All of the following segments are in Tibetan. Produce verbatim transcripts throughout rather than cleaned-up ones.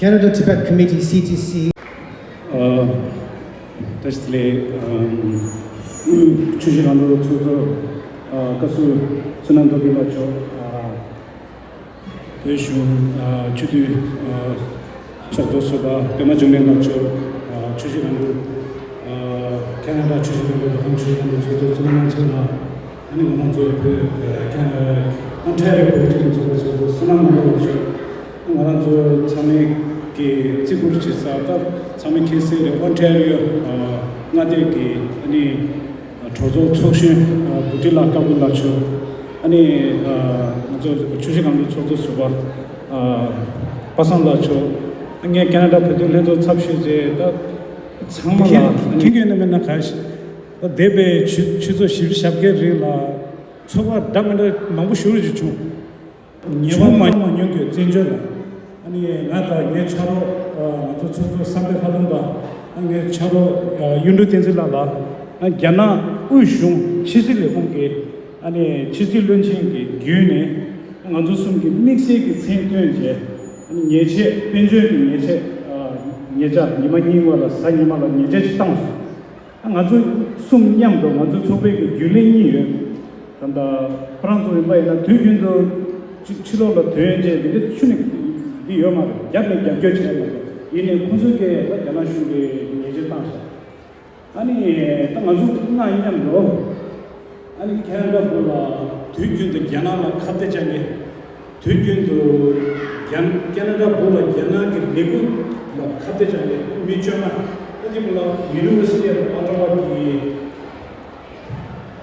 Canada Tibet Committee, C T C. ཨ། བཀྲ་ཤིས་བདེ་ལེགས། ཨམ། དབུས་ཆུ་བཞི་སྒང་དྲུག་ཚོགས་གཙོ། ཨ། བཀའ་ཟུར་བསོད་ནམས་རྡོ་རྗེ་ལགས་མཆོག་ཨ། བོད་གཞུང་། ཨ། སྤྱི་འཐུས། ཨ། ཚོགས་གཙོ་ཟུར་པ་པད་མ་འབྱུང་གནས་ལགས་མཆོག་ཨ། ཆུ་བཞི་སྒང་དྲུག་ཨ། ཁེ་ན་ཌ་ཆུ་བཞི་སྒང་དྲུག་ལྷ་ཁང་ཆུ་བཞི་སྒང་དྲུག་ཚོགས་གཙོ་བསོད་ནམས་དབང་ཆེན་ལགས། ཨ་ནི་ང་རང་ཚོ་བོད། ཨ། ཁེ་ན་ཌ། ཨོན་ཊ་རི་ཡོ་བོད་རིགས་སྤྱི་མཐུན་ཚོགས་པའི་ཚོགས་གཙོ་བསོད་ནམས་ནོར་བུ་ལགས་མཆོག་ང་རང་ཚོ་ཚང་མས་ཀྱི་བརྩི་བཀུར་བྱེད་ས་ད་ཚང་མས་མཁྱེན་གསལ་རེད། ཨོན་ཊ་རི་ཡོ། ཨ། མངའ་སྡེ་གི་ཨ་ནི་གྲོས་ཚོགས་ཚོགས་གཞོན། ཨ། བུ་ཁྲིད་ལགས་བཀའ་བསྒོ་ལགས་མཆོག་ཨ་ནི། ཨ། ང་ཚོ་ཆུ་བཞི་སྒང་དྲུག་ཚོགས་གཙོ་ཟུར་པ། ཨ། པ་སངས་ལགས་མཆོག་ངས་ཁེ་ན་ཌ་བོད་དོན་ལྷན་ཚོགས་ཚབ་ཞུས་རྗེས་ད་ཚང་མ་ལ་ཨ་ནི། མཁྱེན་གྱི་ཡོད་ན་མེད་ན་ག་ཞིག་ད་འདས་པའི་ཆུ་ཆུ་ཚོད་བཞི་བཅུ་ཞེ་བརྒྱད་རིང་ལ་ཚོགས་པ་འདྲ་མི་འདྲ་མང་པོ་ཞེ་པོ་ཅིག་བྱུང་། ཉེ་བ་མ་མྱོང་གི་བཙན་བྱོལ་ལ། ཨ་ནི་ང་དང་ངའི་ཕྱག་རོགས། ཨ། ང་ཚོ་ཚོགས་གཙོ་བསམ་འཕེལ་ལྷ་ལུང་པ། ཨ། ངའི་ཕྱག་རོགས། ཨ། གཡུང་དྲུང་བསྟན་འཛིན་ལགས་ལ། ཨ། རྒྱ་ནག་དབུས་གཞུང་ཕྱི་སྲིད་ལས་ཁུངས་ཀྱི། ཨ་ནི་ཕྱི་སྲིད་བློན་ཆེན་གྱི་བརྒྱུད་ནས་ང་ཚོ་གསུམ་གྱིས་དམིགས་བསལ་གྱི་མཚན་བཏོན་བྱས། ཨ་ནི་ཉེས་ཆད། དཔལ་འབྱོར་གྱི་ཉེས་ཆད། ཨ། ཉེས་ཆད། ཉི་མ་གཉིས་པ་ལ་གཟའ་ཉི་མ་ལ་ཉེས་ཆད་ཅིག་བཏང་སོང་། ང་ཚོ་གསུམ་མཉམ་དུ་ང་ཚོའི་ཚོགས་པའི་གི་རྒྱུན་ལས་གཉིས་ཡོད། ད་ལྟ་ཁོ་རང་ཚོ་ཡིན་པ་ཡིན་ན་དུས་རྒྱུན་དུ་ཕྱི་ཕྱི་ལོགས་ལ་ཐོན་རྗེས་འདི་འདྲ་ཆུ་ནི་འདི་ཡོད་མ་རེད། རྒྱབ་ནས་རྒྱབ་སྐྱོར་བྱས་མ་རེད། ཡིན་ནའི་ཁོ་ཚོའི་གི་ད་རྒྱ་ནག་གཞུང་གི་ཉེས་ཆད་བཏང་ཤག་ཨ་ནི་ད་ང་ཚོ་ལྔ་མཉམ་དུ། ཨ་ནི་ཁེ་ན་ཌ་བོད་ལ་དུས་རྒྱུན་དུ་རྒྱ་ནག་ལ་ཁ་གཏད་བཅག་མཁན། དུས་རྒྱུན་དུ་རྒྱ་ཁེ་ན་ཌ་བོད་ལ་རྒྱ་ནག་གི་ལས་འགུལ་ལ་ཁ་གཏད་བཅག་མཁན་མི་བཅོ་ལྔ། ཨ་ནི་བོད་ལ་University of Ottawa གི།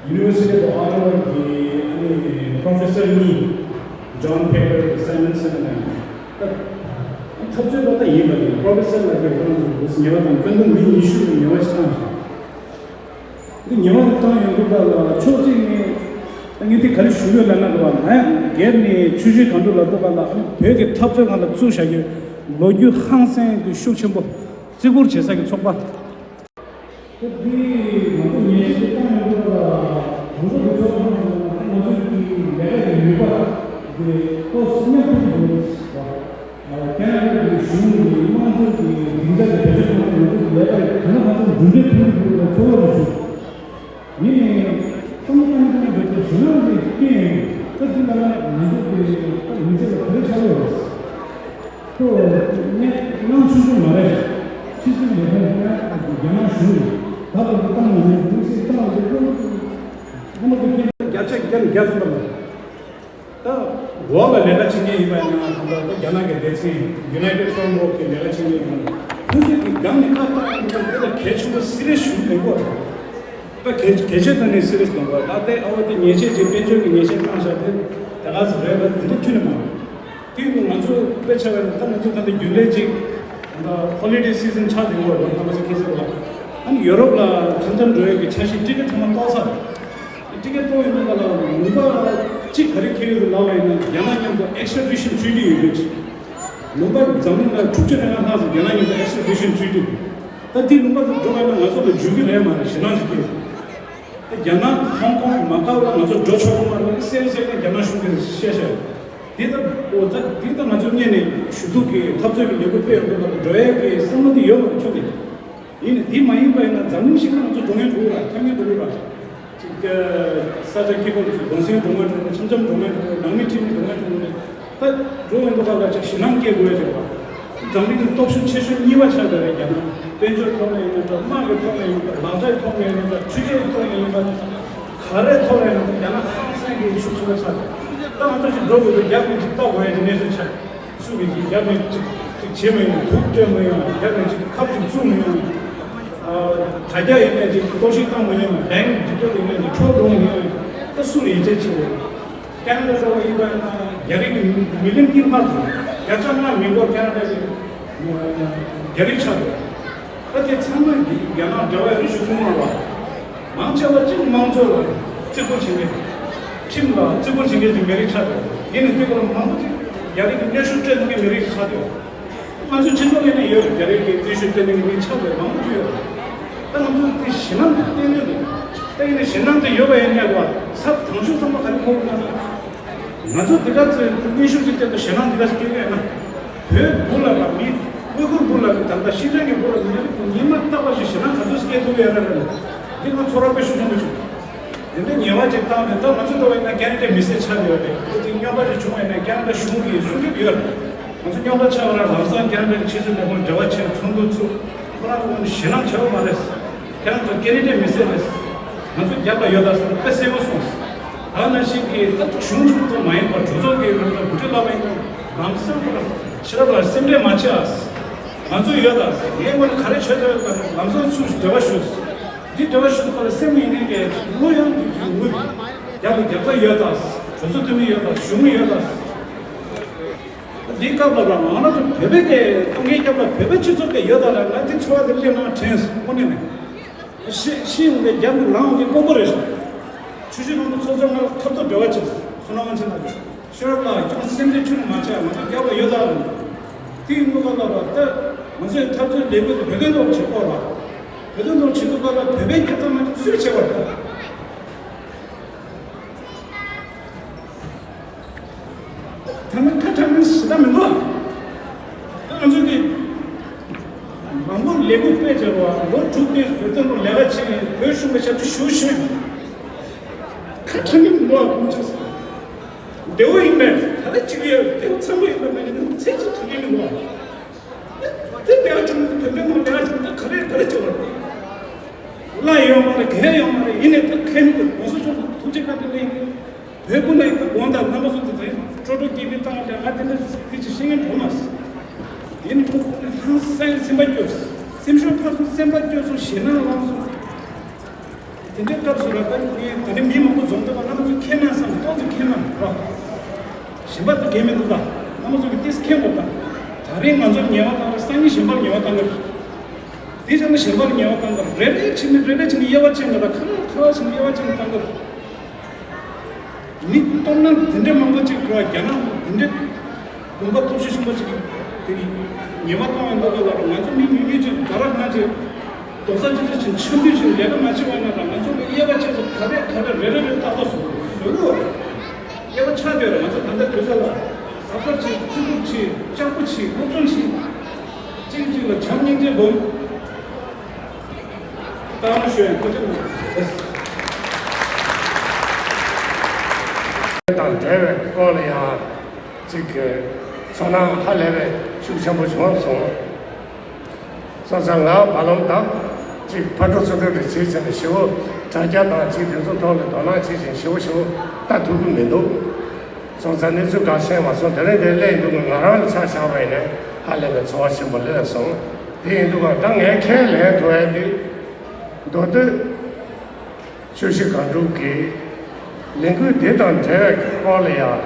University of Ottawa གི་ཨ་ནི་Professor གཉིས། John Packer དང་Simon Simon ད་འཐབ་རྩོད་པ་ད་ཡིན་པ་རེད། Professor ལབ་པའི་ཁོ་རང་ཚོ་ཉེས་པ་དང་བཀའ་འདུམ་མི་ཉི་ཤུ་ལ་ཉེས་པ་ཞིག་བཏང་ཞིང་། འདི་ཉེས་པ་དེ་བཏང་ཡོང་དུས་ཀ་ལ་ཕྱོགས་གཅིག་ནས་ད་ངས་དེ་ག་རེ་ཞུ་ཡོད་ལབ་ན་རེད་བ། ང་ཡང་སྒེར་ནས་ཆུ་བཞི་སྒང་དྲུག་ལ་ལྟོས་པ་ལ་བོད་ཀྱི་འཐབ་རྩོད་སྒང་ལ་བཙུགས་བཞག་རྒྱུའི་ལོ་རྒྱུས་ཧང་སང་གི་ཤུགས་ཆེན་པོ་བརྩི་བཀུར་བྱེད་ས་ཀྱི་ཚོགས་པ། ད་འདི་ང་ཚོ་ཉེས་ཆད་དེ་བཏང་ཡོང་དུས་ཀ་ལ་གང་ཟག་གི་ཚོགས་པ་ནང་ལ་ང་ཚོའི་ལས་ཀ་གི་ནུས་པ་དེ་ཏོག་ཙམ་མཉམ་སྤུངས་འགྲོ་བ། ཁེ་ན་ཌ་གི་གཞུང་གི་དམངས་གཙོ་གི་སྡིངས་ཆ་གི་བེད་སྤྱོད་གཏོང་སྟེ་ང་ཚོ་གི་ལས་ཀ་གང་ལ་གང་འཚམ་གྲུབ་འབྲས་ཐོན་གྱི་འདུག་ལ་ཚོར་བ་རེ་བྱུང་། ཡིན་ནའི་བསམ་བློ་བཏང་གི་འདུག་ན་འདོད་པའི་ཞུ་ལམ་དེ་སྐྱོན་ཡོད། ད་དེ་ལ་ང་ཚོ་གི་ད་མི་ཚེ་ལ་ག་རེ་ཆགས་ཡོད་རེད། ཁོ་ངས་གནང་ཆུང་ཆུང་མ་རེད། ཕྱི་སྲིད་ལས་ཁུངས་ཀྱང་རྒྱ་ནག་གཞུང་ད་བར་དུ་བཏང་མ་མྱོང་། དམིགས་བསལ་བཏང་བ་དེ་ཁོ་ཁོ་མ་གཏོགས་ཁྱེད་བརྒྱ་ཆ་བརྒྱ་བརྒྱ་ཐམ་པ་ལ། ད་འོག་ལ་ལས་ཀ་བྱེད་མཁན་ཡིན་པ་ཡིན་ན་ད་ལྟ་རྒྱ་ནག་གི་སྡེ་ཚན་United Front Work གི་ལས་ཀ་བྱེད་མཁན་ཡིན་པ་ཡིན་ན་ཁོང་ཚོས་ཀྱི་སྒང་ནས་ཁ་བཏགས་ཡོང་དུས་དེ་ལ་གལ་ཆེན་པོ་སི་རི་ཡས་ཞུ་ལེན་དགོས་རེད། ད་གལ་གལ་ཆེ་ཐོག་ནས་སི་རི་ཡས་ལེན་དགོས་རེད། ད་ལྟའི་ཨ་བ་དེ་ཉེས་ཆད་ཅིག་དཔལ་འབྱོར་གྱི་ཉེས་ཆད་བཏང་བཞག་དེ་དེ་ག་ཚོད་རེད་ལ་དེ་འདྲ་ཁྱོན་ནས་མ་རེད། དེ་ཡིན་དུས་ང་ཚོ་དཔེ་ཆ་བས་ན་ད་ང་ཚོ་ད་ལྟ་རྒྱུན་ལས་ཅིག་ད་ལྟ་Holiday Season ཆགས་ཡོང་བ་རེད། ང་ཚོ་ཁ་སང་ལ་ཨ་ནི་ཡུ་རོབ་ལ་འཆམ་འཆམ་འགྲོ་ཡག་གི་འཆར་གཞི་ཊི་ཀེ་ཊི་ཚང་མ་བཏོག་ཚར། ཊི་ཀེ་ཊི་བཏོག་ཡོང་དུས་ཀ་ལ་ལུང་པ་གཅིག་ག་རེ་འཁེལ་ཡོད་རེད་ལབ་པ་ཡིན་ན་རྒྱ་ནག་མཉམ་དུ་Extradition Treaty ཡོད་རེད། ལུང་པ་འཛམ་གླིང་ལ་དྲུག་ཅུ་རེ་ལྔ་ལྷག་ཙམ་རྒྱ་ནག་མཉམ་དུ་Extradition Treaty ད་དེ་ལུང་པ་དུ་འགྲོ་བ་ཡིན་ན་ང་ཚོ་ལ་འཇུག་གི་རེད་མ་རེད། ཞེད་སྣང་ཞིག་སྐྱེས། ད་རྒྱ་ནག་ཧོང་ཀོང་མ་ཀའོ་ལ་ང་ཚོ་འགྲོ་ཆོག་གི་མ་རེད་གསལ་གསལ་ནས་རྒྱ་ནག་གཞུང་གིས་བཤད་བཞག་འདི་ལྟ་འོ་ད་འདི་ལྟ་ང་ཚོ་སྔོན་ནས་ཞུ་གཏུག་གི་འཐབ་རྩོད་ཀྱི་ལས་འགུལ་སྤེལ་ཡོང་དུས་ལ་འགྲོ་ཡས་ཀྱི་བསམ་བློ་འདི་ཡོད་མ་རེད་ཁྱོན་ནས། ཡིན་ནའི་འདི་མ་ཡིན་པ་ཡིན་ན་འཛམ་གླིང་ཞིག་ལ་ང་ཚོ་འགྲོ་མཁན་འགྲོ་གི་ར་འཁྱམ་མཁན་འགྲོ་གི་ར། ཅིག་ས་ཆ་དཀྱིལ་འཁོར་གྱི་གུང་སེང་འགྲོ་མཁན་འགྲོ་གི་འཆམ་འཆམ་འགྲོ་མཁན་འགྲོ་གི་ནང་མི་ཁྲིད་མཁན་འགྲོ་མཁན་འགྲོ་གི་ད་འགྲོ་ཡོང་དུས་ཀ་ལ་ཅིག་ཞེད་སྣང་སྐྱེ་དགོས་ཡ་ཅིག་ཡོད་པ། འཛམ་གླིང་གི་སྟོབས་ཤུགས་ཆེ་ཤོས་གཉིས་པ་ཆགས་བསྡད་རེད་རྒྱ་ནག་དཔལ་འབྱོར་ཐོག་ནས་ཡིན་པ་དམག་གི་ཐོག་ནས་ཡིན་པ་ལག་ཆའི་ཐོག་ནས་ཡིན་པ་ཆུ་ཚད་ཐོག་ནས་ཡིན་པ་ག་རེ་ཐོག་ནས་ཡིན་པ་རྒྱ་ནག་ཧང་སང་གི་ཤུགས་ཆེན་པོ་ཆགས་ད་ང་ཚོ་ཅིག་འགྲོ་དགོས་དུས་རྒྱབ་ནས་ཅིག་ལྟ་དགོས་ཡ་གི་གནས་ཚུལ་ཆགས། སུ་གིས་ཅིག་རྒྱབ་ནས་ཅིག་ཅིག་བྱེད་མི་ཡོང་། དུག་སྤྲོད་མི་ཡོང་། རྒྱབ་ནས་ཅིག་ཁབ་ཅིག་བཙུགས་མི་ཡོང་། ཨ། དྲ་རྒྱ་ཡིན་ནའི་ཅིག་གཏོར་བཤིག་བཏང་མི་ཡོང་། Bank Detail ཡིན་ནའི་ཅིག་འཕྲོག་འགྲོ་མི་ཡོང་། ད་སུ་ལ་ཡིད་ཆེས་བྱེད་དགོས། ཁེ་ན་ཌ་འདྲ་བོ་ཡིན་པ་ཡིན་ན་རྒྱ་རིགས་ཀྱི་མི་ལི་ཡོན་བདུན་ལྷག་ཙམ་བརྒྱ་ཆ་ལྔ་མི་འགོར་ཁེ་ན་ཌ་གི་རྒྱ་རིགས་ཆགས་འདུག་ད་དེ་ཚང་མ་རྒྱ་ནག་འབྲེལ་བ་ཡོད་ཞུ་ཐུབ་མ་རེད་པ། མང་ཆེ་བ་གཅིག་དམངས་གཙོ་ལ་བརྩི་བཀུར་བྱེད་མཁན། ཁྲིམས་ལ་བརྩི་བཀུར་བྱེད་མཁན་གྱི་མི་རིགས་ཆགས་འདུག་ཡིན་ནའི་དེ་སྐོར་མང་པོ་ཅིག་རྒྱ་རིགས་ཀྱི་གནོན་ཤུགས་སྤྲད་ཐུབ་མཁན་མི་རིགས་ཆགས་འདུག་ང་ཚོའི་སྤྱི་ཚོགས་ནང་ནས་ཡོད་རེད། རྒྱ་རིགས་ཀྱི་གནོན་ཤུགས་སྤྲད་མཁན་གྱི་མི་ཆགས་འདུག་མང་པོ་ཅིག་ཡོད་རེད། ད་ང་ཚོ་དེ་ཞེད་སྣང་དེ་གཏན་ནས་འདུག་ད་ཡིན་ནའི་ཞེད་སྣང་དེ་ཡོད་པ་ཡིན་ནའི་ཚབ་དང་ཤོས་ཚང་མ་ག་རེ་མཁོ་གི་ན། ང་ཚོ་དེ་ག་ཚོད་གནོན་ཤུགས་ཅིག་སྤྲད་དུས་ཞེད་སྣང་དེ་ག་ཞིག་སྐྱེ་གི་ཡོད་ན། བོད་འབུ་ལ་ལ་མི། ཝི་གུར་འབུ་ལ་མི་དང་ད་ཤིན་ཅང་གི་འབུ་ལ་མི་ལ་ཉི་མ་རྟག་པ་ཞིག་ཞེད་སྣང་ག་ཚོད་སྐྱེ་ཐུབ་ཡོད་རེད་ལ། འདི་ང་ཚོར་བ་དཔེ་ཤུགས་ཆེན་པོ་བྱུང་། དེ་འདྲ་ཉེས་པ་ཅིག་བཏང་ནས་ད་ང་ཚོ་འགྲོ་བ་ཡིན་ན་ཁེ་ན་ཌའི་མི་སེར་ཆགས་ཡོད་རེད། ཁོ་ཚོས་རྙོག་དྲ་ཅིག་བྱུང་བ་ཡིན་ན་ཁེ་ན་ཌ་གཞུང་གིས་སྲུང་སྐྱོབ་ཡོད་རེད། ང་ཚོ་རྙོག་དྲ་ཆགས་པ་ར་ལམ་སང་ཁེ་ན་ཌའི་ཕྱི་སྲིད་ལས་ཁུངས་འབྲེལ་བ་བྱས་ཚོགས་འདུ་ཚུགས། ཁོ་རང་ཚོ་ཞེད་སྣང་བྱེད་པ་མ་རེད། ཁྱེད་རང་ཚོ་ཁེ་ན་ཌའི་མི་སེར་རེད། ང་ཚོ་རྒྱབ་ལ་ཡོད་ད་ཟེར་ན་དཔེ་གསལ་པོ་སོང་། ད་ནང་བཞིན་གྱི་ད་གཞུང་ཕྱོགས་ཚོ་མ་ཡིན་པར་གྲོས་ཚོགས་ཀྱི་རིམ་པ་འགོ་ཁྲིད་ལ་མ་ཡིན་པར་ལམ་སང་ཁོ་རང་ཕྱི་རབས་ལ་སེམས་ཁྲལ་མ་བྱེད་ཨ། ང་ཚོ་ཡོད་ད་ཟེར། ངས་ཁོ་ལ་ག་རེ་བྱེད་ཐུབ་ཡོད་ད་ལམ་སང་ཚུར་འབྲེལ་བ་ཞུ། འདི་འབྲེལ་བ་ཞུ་ཁོ་ལ་སེམས་ཡིན་ནའི་གི་བློ་ཡང་གི་གི་ངུས། རྒྱབ་ལ་རྒྱབ་ས་ཡོད་ད་ཟེར། གྲོས་ཚོགས་འཐུས་མི་ཡོད་ད་ཟེར། གཞུང་ཡོད་ད་ཟེར། འདིའི་སྐབས་ལ་རང་ང་རང་ཚོ་བོད་པའི་སྐད་གཏོང་མཁན་སྐབས་ལ་བོད་པའི་སྤྱི་ཚོགས་སྐད་ཡོད་ད་ལ་ང་འདི་འཚོ་བ་འདི་སླེབས་ན་དྲན་སོང་། དངོས་གནས་ནས་ཤི་ཤི་ཡོང་གི་རྒྱབ་ནས་ལངས་ཡོང་གི་དཀོན་པོ་རེད་ཤག་ཆུ་བཞི་སྒང་དྲུག་ཚོགས་གཙོ་ང་ལ་ཐབས་ཐོབ་འབྲེལ་བ་བྱས་སོང་། བསོད་ནམས་དབང་ཆེན་ལགས་ཀྱིས་ཤེས་རབ་ལགས་ཀྱང་སེམས་ཁྲལ་ཁྱོན་ནས་མ་བྱ། ང་ཚོ་རྒྱབ་ལ་ཡོད་ད་རེད། དེ་ཡིན་དུས་སྐབས་ལ་ད་ང་ཚོའི་འཐབ་རྩོད་ལས་འགུལ་དེ་བོད་དོན་ཐོག་བྱེད་དགོས་ལ། བོད་དོན་ཐོག་བྱེད་དུས་སྐབས་ལ་བོད་པའི་སྐད་གཏོང་མཁན་སུས་བྱེད་པ་རེད། ད་ནི་ཁ་གྲག་མིན་ཞེ་དྲག་མི་འདུག་ད་ང་ཚོ་གི་མང་པོ་ལས་འགུལ་སྤེལ་བྱས་པ་ལོ་དྲུག་དེ་བོད་དོན་ལ་ལས་ཀ་བྱས། བོད་གཞུང་ལ་ཞབས་ཕྱི་ཞུ་ཞུས། ཁ་གྲག་མིན་མི་འདུག་ཁོང་ཚོ་བདེ་བོ་ཡིན་པས་ད་ལྟ་གཅིག་ཡོད། བདེ་བོ་ཚང་མ་ཡིན་པ་མ་ཡིན་ན་ཚིག་གཅིག་གྲག་གི་མི་འདུག་དེ་བདེ་བ་ཅན་བོད་དོན་ནང་བདེ་བ་ཅན་ད་ག་རེ་ག་རེ་བྱེད་པ་རེད། བླ་ཡོད་མ་རེད། གལ་ཡོད་མ་རེད། ཡིན་ནའི་ད་ཁས་མི་འདུག ༸གོང་ས་མཆོག་ཐུགས་རྗེ་བཀའ་དྲིན་ལས་ཡིན་གི། བོད་ཀུན་ལ་ཡིན་ན་དགོངས་དག་རྣམ་པ་ཚོ་འདི་དང་སྤྲོ་སྤྲོ་སྐྱིད་སྐྱིད་བཏང་བ་ལས་ང་དེ་འདྲ་སྲིད་ཀྱི་ཤེས་ངན་གྲོགས་མ་ཟེར། ཡིན་ནི་ཁོ་ཁོ་ནི་ཧང་སང་སེམས་པ་སྐྱོ། སེམས་ཤུགས་ཕར་སོང་སེམས་པ་སྐྱོ་སོང་ཞེད་སྣང་ལངས་སོང་། དེ་འདྲའི་སྐབས་སུ་ར་ད་ངས་ད་ནི་མི་མང་པོ་འཛོམས་འདུག་པ། རྣམ་པ་ཚོ་མཁྱེན་ན་བསམ། ཏོག་ཙམ་མཁྱེན་ན་ར། གཞན་པ་ཚོ་མཁྱེན་མི་འདུག་ད། རྣམ་པ་ཚོ་གི་ཏིས་མཁྱེན་དགོས་ད། ད་རེས་ང་ཚོར་ཉེས་པ་བཏང་ར་སང་ཉིན་གཞན་པར་ཉེས་པ་བཏང་གི་རེད། དེ་ཚང་མ་གཞན་པར་ཉེས་པ་བཏང་གི་རེད། རེ་རེ་བྱས་ནས་རེ་རེ་བྱས་ནས་དབྱེ་བ་ཕྱེ་ན་ད་ཁ་ཁ་བ་བྱས་ནས་དབྱེ་བ་ཕྱེ་ནས་བཏང་གི་རེད། མི་སྟོབས་ན་དེ་འདྲའི་མང་པོ་ཅིག་གོ་རྒྱ་ནག་དེ་འདྲའི་དགོན་པ་སྟོབས་ཤུགས་ཆེན་པོ་ཅིག་གིས་དེ་ཉེས་པ་བཏང་བའི་ལོ་ག་ལ་ང་ཚོ་མི་ཉུང་ཉུང་ཅིག་དགའ་རབ་ང་ཅིག་རྡོག་རྩ་གཅིག་སྒྲིལ་ཅིག་འཆམ་མཐུན་ཅིག་ལས་ཀ་མ་བྱེད་པ་ན་ད་ང་ཚོ་གི་དབྱེ་བ་ཕྱེ་ཚོ་ག་རེ་ག་རེ་རེ་རེ་རེ་ཏག་ཏག་བཟོ་དགོས་བཟོ་དགོས། དབྱེ་བ་ཆགས་བསྡད་རེད། ང་ཚོ་ད་ལྟ་དུས་ཚོད་ལ་གཟབ་གཟབ་བྱེད། བརྩི་བཀུར་བྱེད། བཅག་པོ་བྱེད། སློབ་སྦྱོང་བྱེད། གཅིག་གིས་གཅིག་ལ་བྱམས་སྙིང་རྗེ་སྒོམ། ཏང་ཞོན་ཁོ་ཅི་མོ། དང་འབྲེལ་བའི་སྐོར་ལ་ཡང་གཅིག་གི་ཚོར་སྣང་ཧ་ལས་པའི་ཤུགས་ཆེན་པོ་བྱུང་སོང་། སོང་ཙང་ང་བར་ལམ་དང་གཅིག་ཕར་འགྲོ་ཚུར་འགྲོ་རེ་བྱེད་བྱས་ནས་ཞེ་པོ་དྲ་རྒྱ་དང་གཅིག་དེ་ཚོ་ཐོག་ལ་དོ་སྣང་བྱེད་བཞིན་ཞེ་པོ་ཞེ་པོ་ལྟ་ཐུབ་ཀྱི་མི་འདུག་སོང་ཙང་གནས་ཚུལ་འགའ་ཤེས་མ་སོང་། དེ་རིང་དེ་སླེབས་འདུག་གི་ང་རང་ལ་ཆ་བཞག་པ་ཡིན་ནའི་ཧ་ལས་པའི་ཚོར་བ་ཆེན་པོ་སླེབས་སོང་། དེ་ཡིན་དུས་ཀ་ད་ངས་ཁས་ལེན་ཐུབ་ཡ་འདི་མདོ་སྟོད་ཆུ་བཞི་སྒང་དྲུག་གི་ལས་འགུལ་འདི་དང་འབྲེལ་བའི་སྐོར་ལ་ཡང་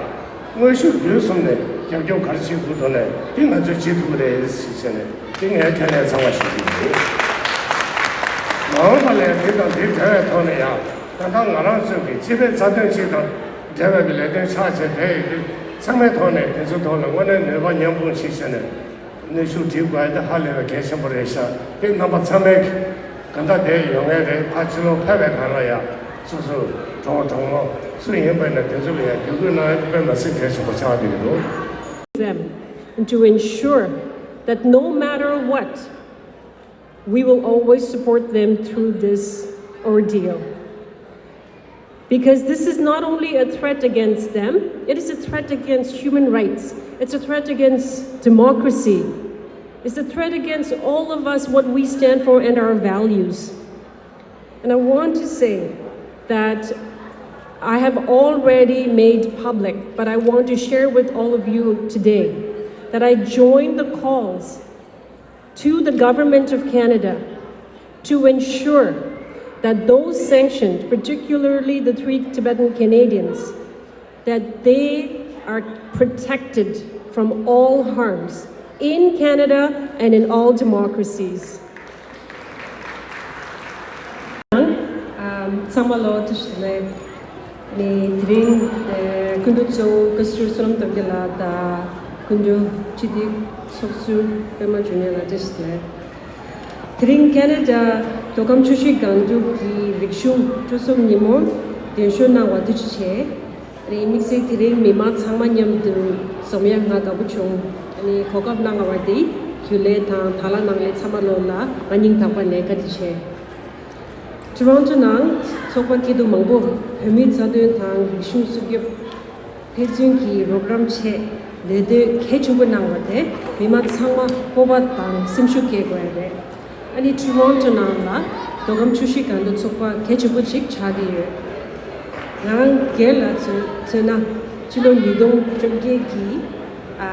དངོས་ཤུགས་བརྒྱུད་གསུམ་ནས་རྒྱབ་སྐྱོར་ག་རེ་བྱེད་དགོས་འདུག་ནས་འདི་ང་ཚོས་བྱེད་ཐུབ་ཀྱི་རེད་ཟེར་བྱས་ནས་འདི་ངས་ཁས་ལེན་ཚང་བ་ཞིག་ཡིན། མ་འོངས་པ་ལ་འདི་དང་འདི་འབྲེལ་བའི་ཐོག་ནས་ཡང་ད་ལྟ་ང་རང་ཚོའི་གི་སྤྱི་པའི་རྩ་དོན་གཅིག་དང་འབྲེལ་བའི་གི་ལས་དོན་ཆགས་བྱས་དེ་ཡི་གི་ཚང་མའི་ཐོག་ནས་དེ་ཚོའི་ཐོག་ལ་དངོས་གནས་ནུས་པ་མཉམ་སྤུངས་ཤིག་བྱས་ནས། གནོན་ཤུགས་སྒྲིལ་དགོས་ཡ་དེ་ཧ་ལས་པའི་གལ་ཆེན་པོ་རེད་ཤག་དེ་རྣམ་པ་ཚང་མས་གང་ལྟར་བསྡད་ཡོད་ངེས་རེད། ཕར་ཕྱི་ལོགས་ཕེབས་པའི་གང་ལ་ཡ་སོ་སོའི་གྲོགས་གྲོགས་མོ་སུ་ཡིན་པ་ཡིན་ན་དེ་ཚོ་ལ་ཡ་བརྒྱུད་སྐུལ་གནང་ཡ་དེ་དཔེ་མི་སྲིད་གལ་ཆེན་པོ་ཆགས་བསྡད་ཀྱི་འདུག them and to ensure that no matter what, we will always support them through this ordeal. Because this is not only a threat against them, it is a threat against human rights. It's a threat against democracy. It's a threat against all of us, what we stand for, and our values. And I want to say that I have already made public, but I want to share with all of you today that I join the calls to the Government of Canada to ensure that those sanctioned, particularly the three Tibetan Canadians, that they are protected from all harms in Canada and in all democracies. ཚང་མ་ལོ་བཀྲ་ཤིས་བདེ་ལེགས། ནས་དེ་རིང་སྐུ་མགྲོན་གཙོ་བོ་བཀའ་ཟུར་བསོད་ནམས་སྟོབས་རྒྱལ་ལགས་དང་སྐུ་མགྲོན་སྤྱི་འཐུས་ཚོགས་ཟུར་པད་མ་འབྱུང་གནས་ལགས་བཀྲ་ཤིས་བདེ་ལེགས། དེ་རིང་ཁེ་ན་ཌ་མདོ་ཁམས་ཆུ་བཞི་སྒང་དྲུག་གི་རིག་གཞུང་སྤྲོ་ཚོགས་ཉིན་མོར་གདན་ཞུ་གནང་བ་ཐུགས་རྗེ་ཆེ། དེ་རིང་དམིགས་བསལ་དེ་རིང་མི་མང་ཚང་མ་མཉམ་དུ་ འཛོམས་ཡ་ང་དགའ་པོ་བྱུང་། ཨ་ནི་གོ་སྐབས་གནང་བ་དེ་རྒྱུན་ལས་དང་དྭགས་ལྷ་ནང་ལས་ཚང་མ་ལོ་ལ་ང་སྙིང་ཐག་པ་ནས་བཀའ་དྲིན་ཆེ། ཊོ་རོན་ཊོ་ནང་ཚོགས་པ་སྐྱིད་སྡུག་མང་པོ་བོད་མིའི་རྩ་དོན་དང་རིག་གཞུང་སྲུང་སྐྱོབ་ཕན་ཚུན་གྱི་རོགས་རམ་ཆེད་ལས་དོན་གལ་ཆེན་པོ་གནང་བ་དེ་མི་མང་ཚང་མ་སྤོབས་པ་དང་སེམས་ཤུགས་སྐྱེ་དགོས་རེད། ཨ་ནི་ཊོ་རོན་ཊོ་ནང་ལ་མདོ་ཁམས་ཆུ་བཞི་སྒང་དྲུག་ཚོགས་པ་གལ་ཆེན་པོ་ཅིག་ཆགས་ཀྱི་ཡོད། ང་རང་སྒེར་ལ་མཚོན་མཚོན་ན་སྤྱི་ལོ་ཉིས་སྟོང་བཅོ་བརྒྱད་ཀྱི་ཨ་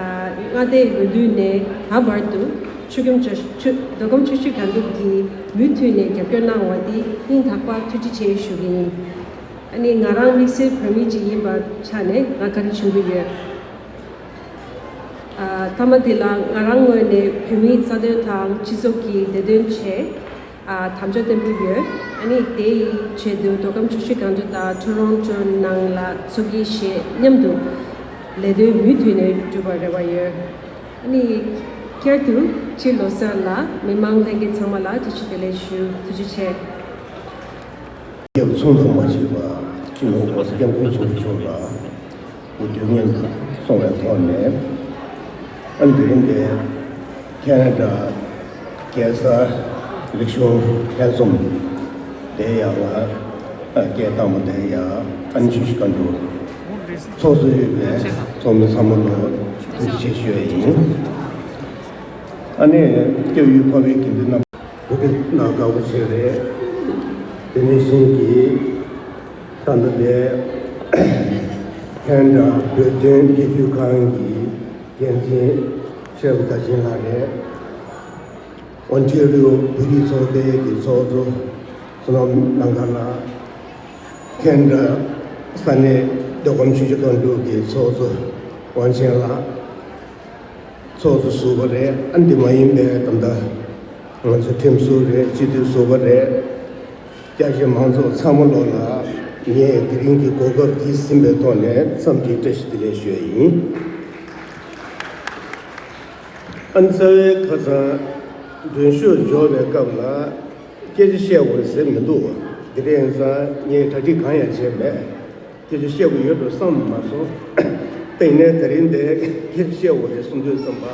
མངའ་སྡེ་འོས་བསྡུ་ནས་ད་བར་དུ་ཆུ་ཁྱོན་ཆ་ཆུ་མདོ་ཁམས་ཆུ་བཞི་སྒང་དྲུག་གིས་མུ་མཐུད་ནས་རྒྱབ་སྐྱོར་གནང་བ་དེ་སྙིང་ཐག་པ་ཐུགས་རྗེ་ཆེ་ཞུ་གི་ཡིན། ཨ་ནི་ང་རང་དམིགས་བསལ་བོད་མི་ཅིག་ཡིན་པ་ཆ་ནས་ང་བཀའ་དྲིན་ཆེན་པོ་ཡོད། ཨ་མཐའ་མ་དེ་ལ་ང་རང་ངོས་ནས་བོད་མིའི་རྩ་དོན་དང་སྤྱི་ཚོགས་ཀྱི་བདེ་དོན་ཆེད་ཨ་དམ་བཅའ་བརྟན་པོ་ཡོད། ཨ་ནི་དེ་ཡི་ཆེད་དུ་མདོ་ཁམས་ཆུ་བཞི་སྒང་དྲུག་དང་ཊོ་རོན་ཊོ་ནང་ལ་ཚོགས་ཀྱི་ཞེས་མཉམ་དུ་ལས་དོན་མུ་མཐུད་ནས་སྒྲུབ་པར་རེ་བ་ཡོད། ཨ་ནི་བསྐྱར་དུ་སྤྱི་ལོ་གསར་ལ་མི་མང་ལྷན་རྒྱས་ཚང་མ་ལ་བཀྲ་ཤིས་བདེ་ལེགས་ཞུ། ཐུགས་རྗེ་ཆེ། སྐྱབས་ཚོགས་འཛོམས་མ་བྱས་པ་སྤྱི་ནོར་༸གོང་ས་༸སྐྱབས་མགོན་ཆེན་པོ་མཆོག་ལ་སྐུ་དུས་མཉམ་དུ་སོང་བའི་ཐོག་ནས། ཨ་འདི་རིང་འདི་ཁེ་ན་ཌ་རྒྱལ་ས་རིག་གཞུང་ལྷན་འཛོམས་དེ་ཡང་ལ་སྐད་བཏང་བ་དེ་ཡང་ཨན་ཆུ་ཤི་ཀ་འགྲོ་ཚོགས་གཙོ་ཡོད་པའི་ཚོགས་མི་ཚང་མ་ལ་ཐུགས་རྗེ་ཆེ་ཞུ་ཡ་ཡིན། ཨ་ནི་སྐྱབས་ཡུལ་འཕགས་པའི་དགེ་འདུན་རྣམས། བོད་སྐད་ནང་དགའ་པོ་བྱས་རེད། དེ་ནས་གཞན་གྱིས་ད་ལྟ་ལས་ཁེ་ན་ཌ་བོད་དོན་སྐྱིད་སྡུག་ཁང་གི་འགན་འཛིན་ཤེས་རབ་མཐར་ཕྱིན་ལགས་རེད། ཨོན་ཊེ་རི་ཡོ་བོད་རིགས་ཚོགས་པའི་གི་ཚོགས་གཙོ་བསོད་ནམས་ལང་ཀ་ལགས། ཁེ་ན་ཌ་ས་གནས་མདོ་ཁམས་ཆུ་བཞི་སྒང་དྲུག་གི་ཚོགས་གཙོ་དབང་ཆེན་ལགས། ཚོགས་གཙོ་ཟུར་པ་རེད། ཨ་འདི་མ་ཡིན་པའི་ད་ལྟ་ང་ཚོ་ཁྲིམས་ཟུར་རེད། སྤྱི་འཐུས་ཟུར་པ་རེད། སྐྱ་ཞེས་མང་ཚོགས་ཚང་མ་ལོ་ལ་ངས་དེ་རིང་གི་གོ་སྐབས་འདི་ཟིན་པའི་ཐོག་ནས་འཚམས་འདྲི་བཀྲ་ཤིས་བདེ་ལེགས་ཞུ་ཡ་ཡིན། ཨ་རྩ་བའི་ཁ་སང་མགྲོན་ཤོག་འབྱོར་བའི་སྐབས་ལ་སྐད་ཆ་བཤད་དགོས་ཟེར་མི་འདུག་དེ་རིང་ཡིན་ཙང་ངས་གྲ་སྒྲིག་གང་ཡང་བྱས་མེད། སྐད་ཆ་བཤད་དགོས་ཡོད་འགྲོ་བསམ་མ་སོང་། དེ་ནས་དེ་རིང་འདི་སྐད་ཆ་བཤད་དགོས་རེད་གསུང་དུས་ཙམ་པ།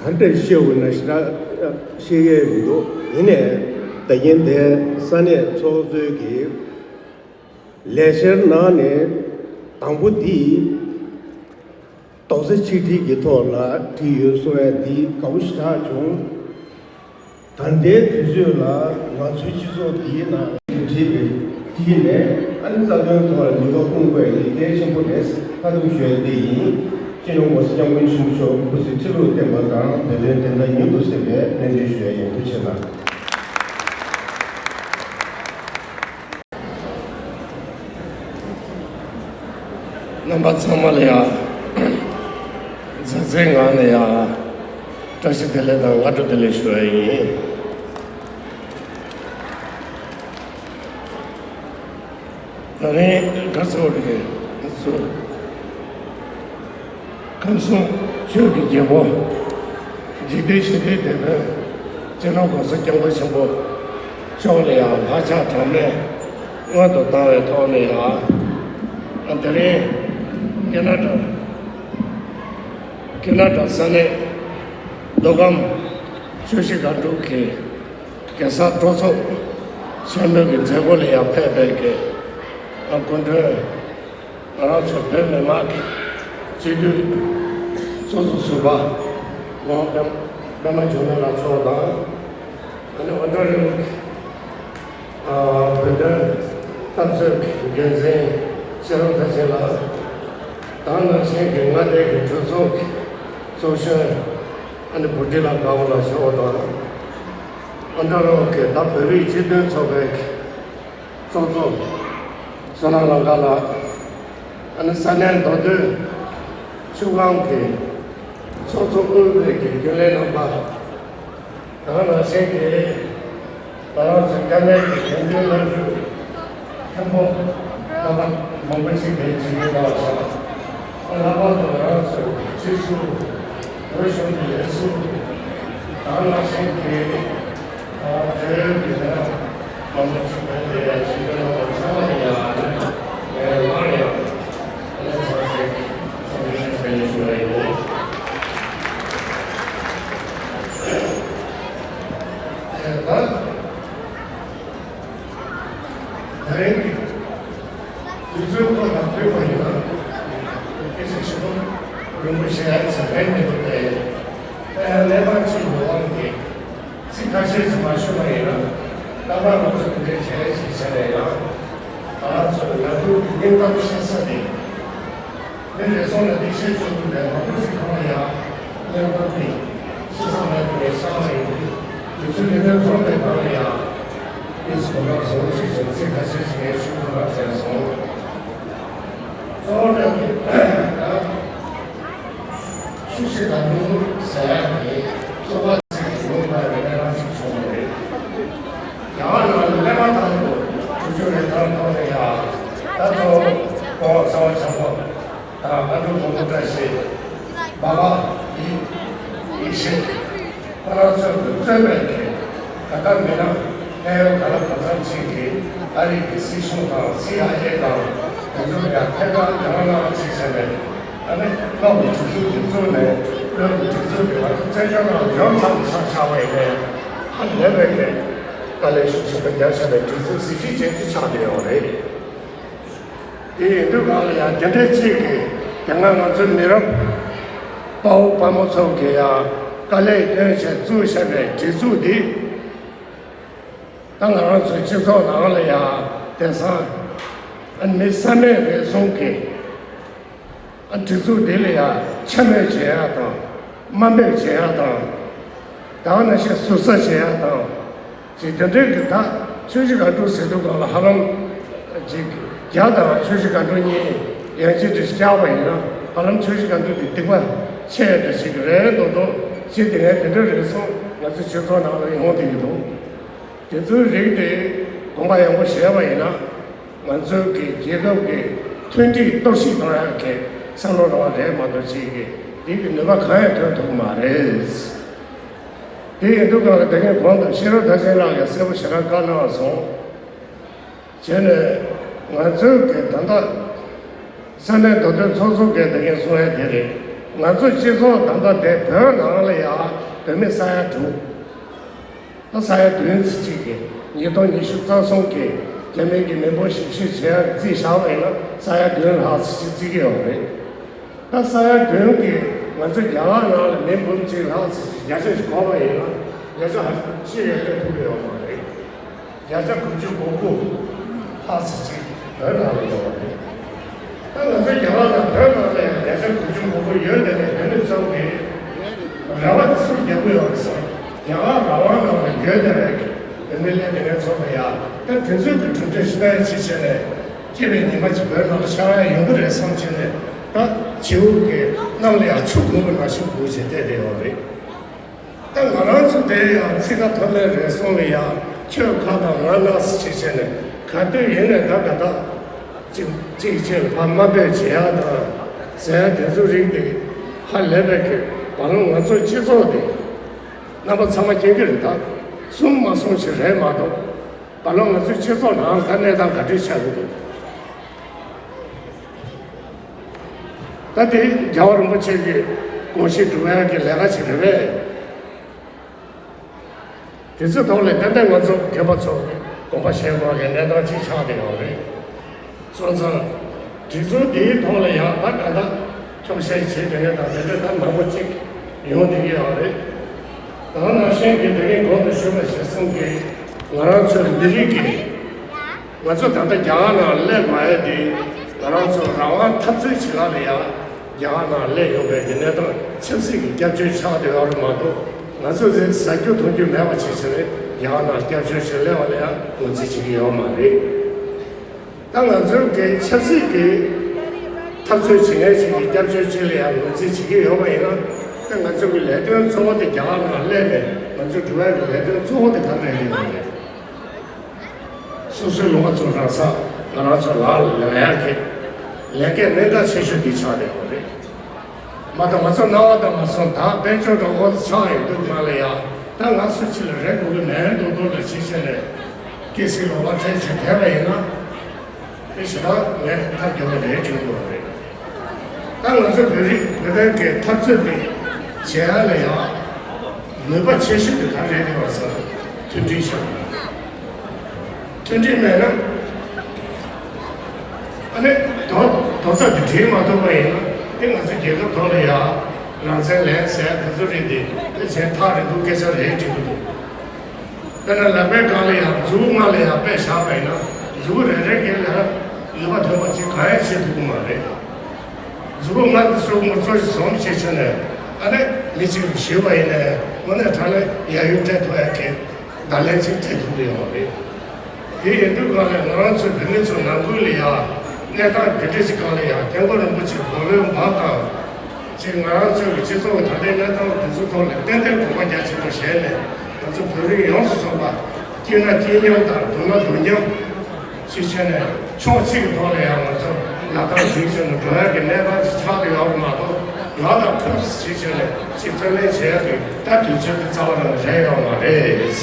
ག་འདྲ་བཤད་དགོས་ན་ཞེ་དྲག་བཤད་ཡས་མི་འདུག་ཡིན་ནའི་ད་གིན་དེ་ས་གནས་ཚོགས་གཙོའི་གི་ལས་འཆར་ནང་ནས་དང་པོ་འདི། རྡོག་རྩ་ཆིག་སྒྲིལ་གྱི་ཐོག་ལ་བྲིས་ཡོད་གསུང་ཡ་འདི་དགའ་པོ་ཞེ་དྲག་བྱུང་། ད་ལྟའི་དུས་ཚོད་ལ་ང་ཚོའི་སྤྱི་ཚོགས་འདིའི་ནང་བྲིས་པའི་འདི་ནས་ཨ་ནི་རྩ་དོན་ཐོག་ལ་ནུས་པ་སྤུངས་དགོས་ཡ་འདི་གལ་ཆེན་པོ་རེད། ཁ་ཐུག་ཞུ་ཡ་འདི་ཡིན། སྤྱི་ནོར་༸གོང་ས་༸སྐྱབས་མགོན་ཆེན་པོ་མཆོག་སྐུ་ཚེ་ཁྲི་ལོར་བརྟན་པ་དང་བོད་དོན་བདེན་མཐའ་མྱུར་དུ་གསལ་བའི་སྨོན་འདུན་ཞུ་ཡ་ཡིན། ཐུགས་རྗེ་གནང་། རྣམ་པ་ཚང་མ་ལ་ཡང་མཛའ་བརྩེའི་ངང་ནས་ཡང་བཀྲ་ཤིས་བདེ་ལེགས་དང་སྔ་དྲོ་བདེ་ལེགས་ཞུ་བ་ཡིན། ད་རིང་ག་ཚོད་རེད། ང་ཚོ་ཁམས་གསུམ་ཆོས་ཀྱི་རྒྱལ་པོ། འཇིག་རྟེན་ཞི་བདེའི་དེད་དཔོན། སྤྱི་ནོར་༸གོང་ས་༸སྐྱབས་མགོན་ཆེན་པོ་མཆོག་ལ་ཡང་ལྷག་ཆགས་གྲངས་མེད་སྔོན་དུ་བཏང་བའི་ཐོག་ནས་ཡང་། དེ་རིང་ཁེ་ན་ཌ་ཁེ་ན་ཌ་ས་གནས་མདོ་ཁམས་ཆུ་བཞི་སྒང་དྲུག་གི་རྒྱལ་ས་སྤྲོ་ཚོགས་ཆེན་མོའི་གི་མཛད་སྒོ་ལ་ཡང་ཕེབས་པའི་གི་སྐུ་མགྲོན། ང་རང་ཚོ་བོད་མི་མང་གི་སྤྱི་འཐུས་ཚོགས་གཙོ་ཟུར་པ་ཝང་པད་པད་མ་འབྱུང་གནས་ལགས་མཆོག་དང་། ཨ་ནི་ཨོན་ཊ་རི་ཡོ་བོད་དོན་འཐབ་རྩོད་ཀྱི་འགན་འཛིན་ཤེས་རབ་མཐར་ཕྱིན་ལགས། དེ་ནང་བཞིན་གྱི་མངའ་སྡེ་གི་གྲོས་ཚོགས་ཀྱི་ཚོགས་གཞོན་ཨ་ནི་བུ་ཁྲིད་ལགས་དགའ་བོ་ལགས་མཆོག་དང་། ཨོན་ཊ་རི་ཡོ་གི་ད་བོད་རིགས་སྤྱི་མཐུན་ཚོགས་པའི་གི་ཚོགས་གཙོ་བསོད་ནམས་ལང་ཀ་ལགས། ཨ་ནི་ས་གནས་མདོ་སྟོད་ཆུ་སྒང་གི་ཚོགས་གཙོ་དབུས་པའི་གི་རྒྱུན་ལས་རྣམ་པ། དེ་ནང་བཞིན་གྱི་ང་རང་ཚོའི་དཀའ་ངལ་གྱི་དོན་འཁྱོལ་གནང་རྒྱུ་མཁན་པོ་རྣམ་པ་མང་པོ་ཞིག་གིས་བྱེད་ཀྱི་ཡོད་པ་སོགས། ལྷག་པར་དུ་ང་རང་ཚོའི་སྤྱི་ཟུར། བོད་གཞུང་གི་ལས་ཟུར། དེ་ནང་བཞིན་གྱི་ཨ་བོད་ཀྱི་མི་སྣ་མང་པོ་ཞིག་གིས་བྱེད་ཀྱི་ཡོད་པ་ཚང་མ་ལ་ཡང་ངས་ལག་ཡང་ལས་ཚོགས་ཟེར། རིན་པོ་ཆེ་ཚེ་འཕེལ་མི་འདུག་པས། ཨ་ཡང་གནས་སྟངས་གཅིག་གི་དབང་གིས་ཚིག་ཁ་ཤས་ཤིག་མ་ཞུ་བ་ཡིན་ན། རྟག་པར་ང་ཚོ་འདི་འདྲའི་བྱས་ཞིག་བྱས་ནས་ཡང་ང་རང་ཚོ་ལ་ལུག་གི་སྙིང་གཏམ་བཤད་ས་དེ། མི་རེ་ཟུང་ལ་འདི་བཤད་ཆོག་གི་མེད། མང་པོ་ཞིག་གང་ལ་ཡང་སྙིང་གཏམ་དེ་ཤི་ས་མེད་པའི་ཤ་བ་ཡིན་དུས། དུས་ཚོད་འདི་འདྲ་འཛོམས་པའི་སྒང་ལ་ཡང་དེ་ཚོ་ལ་བཟོ་ཅིག་བྱས་ཚིག་ཁ་ཤས་ཤིག་ངས་ཞུ་དགོས་པ་དྲན་སོང་། གཙོ་བོ་ད་ཆུ་བཞི་ཟླ་ཉུང་ཟེར་ཡག་གི་གཙོ་བོ་ཚིག་ཡོང་བ་རེ་རེ་རང་ཞིག་བྱུང་བ་རེད། རྒྱ་གར་ནང་ལ་སླེབས་མ་ཐག་ཏུ་དྲུག་ཅུ་རེ་ཐར་ཐོག་ནས་ཡང་ད་ཚོ་གོང་ཚ་བ་ཆགས་པ་དང་ཨ་འབྲུག་མང་པོ་བཀྲ་ཤིས་སྦ་ཁ་ཡིད་ཡིད་ཤེས། ཁོ་རང་ཚོས་བཙོན་པའི་གི་ད་ལྟ་མི་ནང་ཕན་ཡོན་ག་ལ་གང་འཚམ་ཅིག་གིས་ཨ་རི་གི་སྲིད་གཞུང་དང་སི་ཨའི་ཨེ་དང་དེ་ཚོ་ཡང་ཐད་ཀར་རྒྱ་ནག་ནང་ཅིག་བྱས་ནས་ཨ་ནི་བློ་གི་སྒྲིག་འཛུགས་ཀྱི་བཙུགས་ནས་བློ་གི་སྒྲིག་འཛུགས་ཀྱི་བར་དུ་བཙན་བྱོལ་ནང་ཡོངས་ཚང་ཆགས་ཆགས་པ་ཡིན་ནའི་ཧ་ལས་པའི་གི་དཀའ་ལས་ཤུགས་ཆེན་པོ་རྒྱབ་བྱས་པའི་སྒྲིག་འཛུགས་གཟི་བརྗིད་ཅན་ཅིག་ཆགས་བསྡད་ཡོད་རེད། དེ་ཡིན་དུས་གང་ལ་ཡང་དེ་འདྲའི་གཅིག་གིས་དེ་སྔ་ང་ཚོའི་མི་རབས་དཔའ་བོ་དཔའ་མོ་ཚོ་གིས་ཡང་དཀའ་ལས་བསྐྱོན་བྱས་བཙུགས་བཞག་པའི་སྒྲིག་འཛུགས་འདི་ད་ང་རང་ཚོའི་སྤྱི་ཚོགས་ནང་ལ་ཡང་དེང་སང་ཨ་མི་བསམ་མེད་རེ་ཟུང་གིས་ཨ་སྒྲིག་འཛུགས་འདི་ལ་ཡང་འཕྱ་སྨོད་བྱེད་ཡག་དང་དམའ་འབེབས་བྱེད་ཡག་དང་། ད་ག་ནང་བཞིན་ཟུར་ཟ་བྱེད་ཡག་དང་། ཅིག་དེ་འདྲའི་གི་ད་ཆུ་བཞི་སྒང་དྲུག་ཟེར་དུས་སྒང་ལ་ཧ་ལམ་ཅིག་བརྒྱ་དང་ཆུ་བཞི་སྒང་དྲུག་གཉིས་ཡན་ཆད་དུ་བཀྱགས་པ་ཡིན་ན་ཧ་ལམ་ཆུ་བཞི་སྒང་དྲུག་གི་སྡིག་པ་ཆེ་འདྲ་ཞིག་རེད་མདོག་མདོག་ཅིག་དེ་ངས་དེ་འདྲ་རེ་ཟུང་ང་ཚོའི་སྤྱི་ཚོགས་ནང་ལ་ཡོང་བསྡད་ཀྱི་འདུག་དེ་ཚོའི་རིགས་དེ་དགོངས་པ་ཡངས་པོ་བཞེས་པ་ཡིན་ན། ང་ཚོའི་གི་རྒྱལ་ཁབ་ཀྱི་མཐུན་སྒྲིལ་གཏོར་བཤིག་གཏོང་ཡག་གི་བསམ་བློ་རང་རེད་མ་གཏོགས་ཅིག་གི་དེ་གི་ནུས་པ་གང་ཡང་ཐོན་ཐུབ་ཀྱི་མ་རེད། དེ་ཡིན་དུས་གང་ལ་དེ་གའི་གོང་དུ་ཤེས་རབ་མཐར་ཕྱིན་ལགས་ཀྱིས་གསལ་པོ་ཞེ་དྲག་བཀའ་གནང་སོང་། བྱས་ནས་ང་ཚོའི་གི་ད་ལྟ་ས་གནས་མདོ་སྟོད་ཚོགས་གཙོ་གིས་དེ་གའི་གསུང་ཡ་དེ་རེད། ང་ཚོ་སྤྱི་ཚོགས་ད་ལྟ་དེ་བོད་ནང་ལ་ཡང་བོད་མི་ས་ཡ་དྲུག་ད་ས་ཡ་བདུན་ཙམ་ཅིག་གིས་ཉིས་སྟོང་ཉི་ཤུ་རྩ་གསུམ་གི་རྒྱ་མི་གི་མི་འབོར་ཞིབ་བཤེར་བྱེད་ཡག་རྩིས་བཞག་པ་ཡིན་ན་ས་ཡ་བདུན་ལྷག་ཙམ་ཅིག་བརྩི་གི་ཡོད་རེད། ད་ས་ཡ་བདུན་གིས་ང་ཚོ་རྒྱ་གར་ནང་ལ་མི་འབུམ་གཅིག་ལྷག་ཙམ་ཞིག་བརྒྱ་ཆ་ཞིག་བགོས་པ་ཡིན་ན་བརྒྱ་ཆ་ཧ་ཅང་ཅི་ཡང་སླེབས་ཐུབ་ཀྱི་ཡོད་མ་རེད། བརྒྱ་ཆ་དགུ་བཅུ་གོ་དགུ་ལྷག་ཙམ་ཅིག་བོད་ནང་ལ་ཡོད་པ་རེད། ད་ང་ཚོའི་རྒྱ་གར་དང་བོད་ནང་ལ་ཡང་བརྒྱ་ཆ་དགུ་བཅུ་གོ་དགུ་ཡོད་དེ་ནས་བོད་མི་ཚོ་གིས་རེ་བ་དེ་སུར་རྒྱག་གི་ཡོད་རེད་ཟེར། རྒྱ་གར་རང་དབང་ནང་ལ་ཡོད་དེ་རེད། བོད་མི་ལས་དེ་ངས་ཚོར་བ་ཡ་ད་དེ་ཚོའི་གི་གྲུབ་འབྲས་ཞིག་ལྟ་ཡ་ཆེད་བྱས་ནས་སྐྱེས་པའི་ཉི་མ་གཅིག་བོད་ནང་ལ་ཤར་ཡ་ཡོང་གི་རེད་བསམ་བྱས་ནས་ད་བྱིའུ་གི་གནམ་ལ་ཡང་ཆུ་སྒུག་པ་ནང་བཞིན་སྒུག་བྱས་བསྡད་བསྡད་ཡོད་རེད། ད་ང་རང་ཚོ་དེ་ཡང་ཚིག་ཁ་ཐོག་ལས་རེ་ཟུང་ལ་ཡང་ཁྱོད་ཁ་དང་ང་ལག་ཟེར་བྱས་བྱས་ནས་ག་དུས་ཡིན་ནས་ད་ག་ད་གཅིག་གཅིག་གཅིག་ལ་ཕར་དམའ་འབེབས་བྱེད་ཡག་དང་ཟེར་ཡག་དེ་ཚོ་རིགས་དེ་ཧ་ལས་པའི་གི་བར་ལམ་ང་ཚོ་སྤྱི་ཚོགས་དེ་རྣམ་པ་ཚང་མ་མཁྱེན་གྱི་རེད། ད་གསུང་མ་གསུང་ཞིག་རེད་མ་གཏོགས་བར་ལམ་ང་ཚོའི་སྤྱི་ཚོགས་ནང་ད་གནས་སྟངས་ག་འདྲས་ཆགས་ཀྱི་འདུག་ད་དེ་རྒྱལ་བ་རིན་པོ་ཆེ་གི་དགོངས་གཞི་སྒྲུབ་ཡག་གི་ལས་ཀ་ཞིག་རེད་པས། དེ་ཚོའི་ཐོག་ལ་ཏན་ཏན་ང་ཚོ་རྒན་པ་ཚོ་དགོངས་པ་བཞེས་དགོས་པའི་གནས་སྟངས་ཅིག་ཆགས་བསྡད་ཡོད་རེད། སོང་ཙང་སྒྲིག་འཛུགས་འདིའི་ཐོག་ལ་ཡང་ད་ག་ད་འཁྱོག་བཤད་བྱེད་དེ་ནས་ད་དེ་འདྲ་ད་མང་པོ་ཅིག་ཡོང་བསྡད་ཀྱི་ཡོད་རེད། ད་ནང་བཞིན་གྱི་དེ་རིང་གོང་དུ་ཞུས་པ་ཞིག་གསུང་གི་ང་རང་ཚོའི་མི་རིགས་ཀྱི་ང་ཚོ་ད་ལྟ་རྒྱ་གར་ནང་སླེབས་དགོས་ཡ་དེ་ང་རང་ཚོ་རང་དབང་འཐབ་རྩོད་བྱེད་ཡ་ལ་ཡང་རྒྱ་གར་ནང་སླེབས་ཡོང་བའི་གི་གནས་སྟངས་ཆབ་སྲིད་ཀྱི་སྐྱབས་བཅོལ་ཆགས་བསྡད་ཡོད་རེད་མ་གཏོགས་ང་ཚོ་ཚོས་ཟ་རྒྱུ་འཐུང་རྒྱུ་མེད་པ་བྱས་བྱས་རེད། རྒྱ་གར་ནང་སྐྱབས་བཅོལ་བྱས་སླེབས་པ་ལ་ཡང་ངོས་འཛིན་བྱེད་ཀྱི་ཡོད་མ་རེད། ད་ང་ཚོའི་གི་ཆབ་སྲིད་ཀྱི་འཐབ་རྩོད་བྱེད་མཁན་ཞིག་གི་སྐྱབས་བཅོལ་ཅིག་ལ་ཡང་ངོས་འཛིན་བྱེད་ཀྱི་ཡོད་པ་ཡིན་ན་ད་ང་ཚོ་གི་ལས་དོན་གཙོ་བོ་དེ་རྒྱ་གར་ནང་སླེབས་ནས་ང་ཚོ་འགྲོ་ཡ་གི་ལས་དོན་གཙོ་བོ་དེ་ག་རེ་རེད་ཡོད་རེད། སོ་སོའི་ལུང་པ་ཚོ་རང་ས་ང་རང་ཚོ་ལག་ལ་ལེན་ཡག་གི་ལས་འགན་གནད་འགག་ཆེ་ཤོས་འདི་ཆགས་བསྡད་ཡོད་རེད། མ་གཏོགས་ང་ཚོ་སྣང་བ་དང་མ་སོང་ད་དཔལ་འབྱོར་འགྲོ་འོག་ཏུ་ཆགས་ཡོད་འདུག་མ་ལ་ཡ་ད་ང་སུ་ཅིག་ལ་རེ་དགོས་ཀྱི་མེད་མདོག་མདོག་ལ་ཅིག་བྱས་ནས་སྐྱེ་སྲིད་ལོག་པ་འཕྲད་བྱས་བསྡད་པ་ཡིན་ན་དེ་ཞེ་དྲག་ངས་ཐབས་སྐྱོ་བོ་རེད་དྲན་གྱི་ཡོད་རེད། ད་ང་ཚོ་བོད་རིགས་བོད་པའི་གི་འཐབ་རྩོད་དེ་བྱེད་ཡ་ལ་ཡང་ནུས་པ་ཆེ་ཤོས་དེ་ག་རེ་རེད་བ་ཟེར་ན་མཐུན་སྒྲིལ་ཤོག་མཐུན་སྒྲིལ་མེད་ན་ཨ་ནི་རྡོ་རྡོ་རྩ་དེ་སྒྲིལ་མ་ཐུབ་པ་ཡིན་ན་ དེ་ང་ཚོ་རྒྱལ་ཁབ་ཐོག་ལ་ཡང་རང་བཙན་ལེན་ཟེར་དེ་ཚོ་རེད་དེ་དེ་བྱས་ཐག་རིང་པོ་སྐད་ཆ་རེད་དྲན་གྱི་འདུག་དཔེར་ན་ལག་པའི་སྒང་ལ་ཡང་མཛུབ་མོ་ལ་ཡང་དཔེ་བཞག་པ་ཡིན་ན་མཛུབ་མོ་རེ་རེ་གི་ལ་ནུས་པ་ཐོན་པ་ཅིག་གང་ཡང་བྱེད་ཐུབ་ཀྱི་མ་རེད། མཛུབ་མོ་ལྔ་དང་གསུམ་མོ་གཙོ་ཞིག་བཟུང་བྱས་བྱས་ནས་ཨ་ནི་མི་གཅིག་གིས་ཞུས་པ་ཡིན་ནའི་དངོས་གནས་དྲང་གནས་ཡ་ཡུལ་སྤྲད་ཐུབ་ཡ་གི་བརྡ་ལན་ཅིག་སྤྲད་ཐུབ་ཀྱི་ཡོད་རེད། དེ་ཡིན་དུས་གང་ལ་ང་རང་ཚོའི་བོད་མི་ཚོ་ནང་ཁུལ་ལ་ཡང་གནས་སྟངས་འདི་འདྲ་ཞིག་སྒང་ལ་ཡང་སྐྱབས་མགོན་རིན་པོ་ཆེ་དགོངས་པའི་འབག་དང་། ཅིག་ང་རང་ཚོའི་སྤྱི་ཚོགས་ཀྱི་ད་ལྟའི་གནས་སྟངས་འདི་ཚོའི་ཐོག་ལ་ཏན་ཏན་དགོངས་པ་རྒྱ་ཆེན་པོ་བཞེས་ནས་ང་ཚོ་བོད་རིགས་ཡོངས་སུ་རྫོགས་པ་སྐྱིད་ན་སྐྱིད་མཉམ་དང་སྡུག་ན་སྡུག་མཉམ་ཅིག་བྱས་ནས་ཕྱོགས་གཅིག་གི་ཐོག་ལ་ཡང་ང་ཚོ་ལག་གདང་སྦྲེལ་བྱས་ནས་འགྲོ་ཡག་གི་གནས་སྟངས་ཅིག་ཆགས་བསྡད་ཡོད་པ་མ་གཏོགས་ང་དང་ཁོ་ཅིག་བྱས་ནས་ཅིག་རྩོད་ལེན་བྱེད་ཡག་གི་ད་དུས་ཚོད་དེ་རྩ་བ་ནས་རག་ཡོད་མ་རེད། བྱས་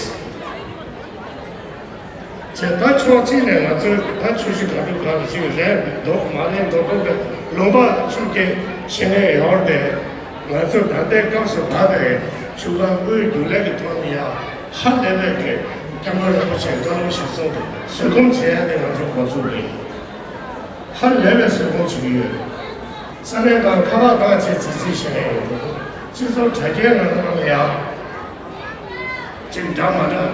ད་ཕྱོགས་གཅིག་ནས་ང་ཚོས་ད་ཆུ་བཞི་སྒང་དྲུག་སྒང་ལ་ཞིག་རེད་འདུག་མ་རེད་འདུག་དགོས་པའི་ལུང་པ་བཅུ་བརྒྱད་ཕྱེ་ནས་ཡོང་སྟེ་ང་ཚོས་ད་ལྟའི་སྐབས་སུ་བབས་པའི་ཆུ་སྒང་དབུས་རྒྱུན་ལས་ཀྱི་ཐོག་ནས་ཡང་ཧ་ལས་པའི་གི་སྐྱབས་མགོན་རིན་པོ་ཆེའི་བཀའ་སློབ་གཞིར་བཟུང་གི་བཟོད་སྒོམ་བྱེད་ཡ་དེ་ང་ཚོ་འགོ་ཚུགས་རེད། ཧ་ལས་པའི་བཟོད་སྒོམ་བྱེད་ཀྱི་ཡོད། ས་གནས་དང་ཁ་པར་བཏང་བྱས་ཚིག་ཚིག་བྱས་ནས་ཡོང་འདུག་སྤྱི་ཚོགས་དྲ་རྒྱའི་ནང་ལ་ཡང་ཅིག་འདྲ་མ་འདྲ་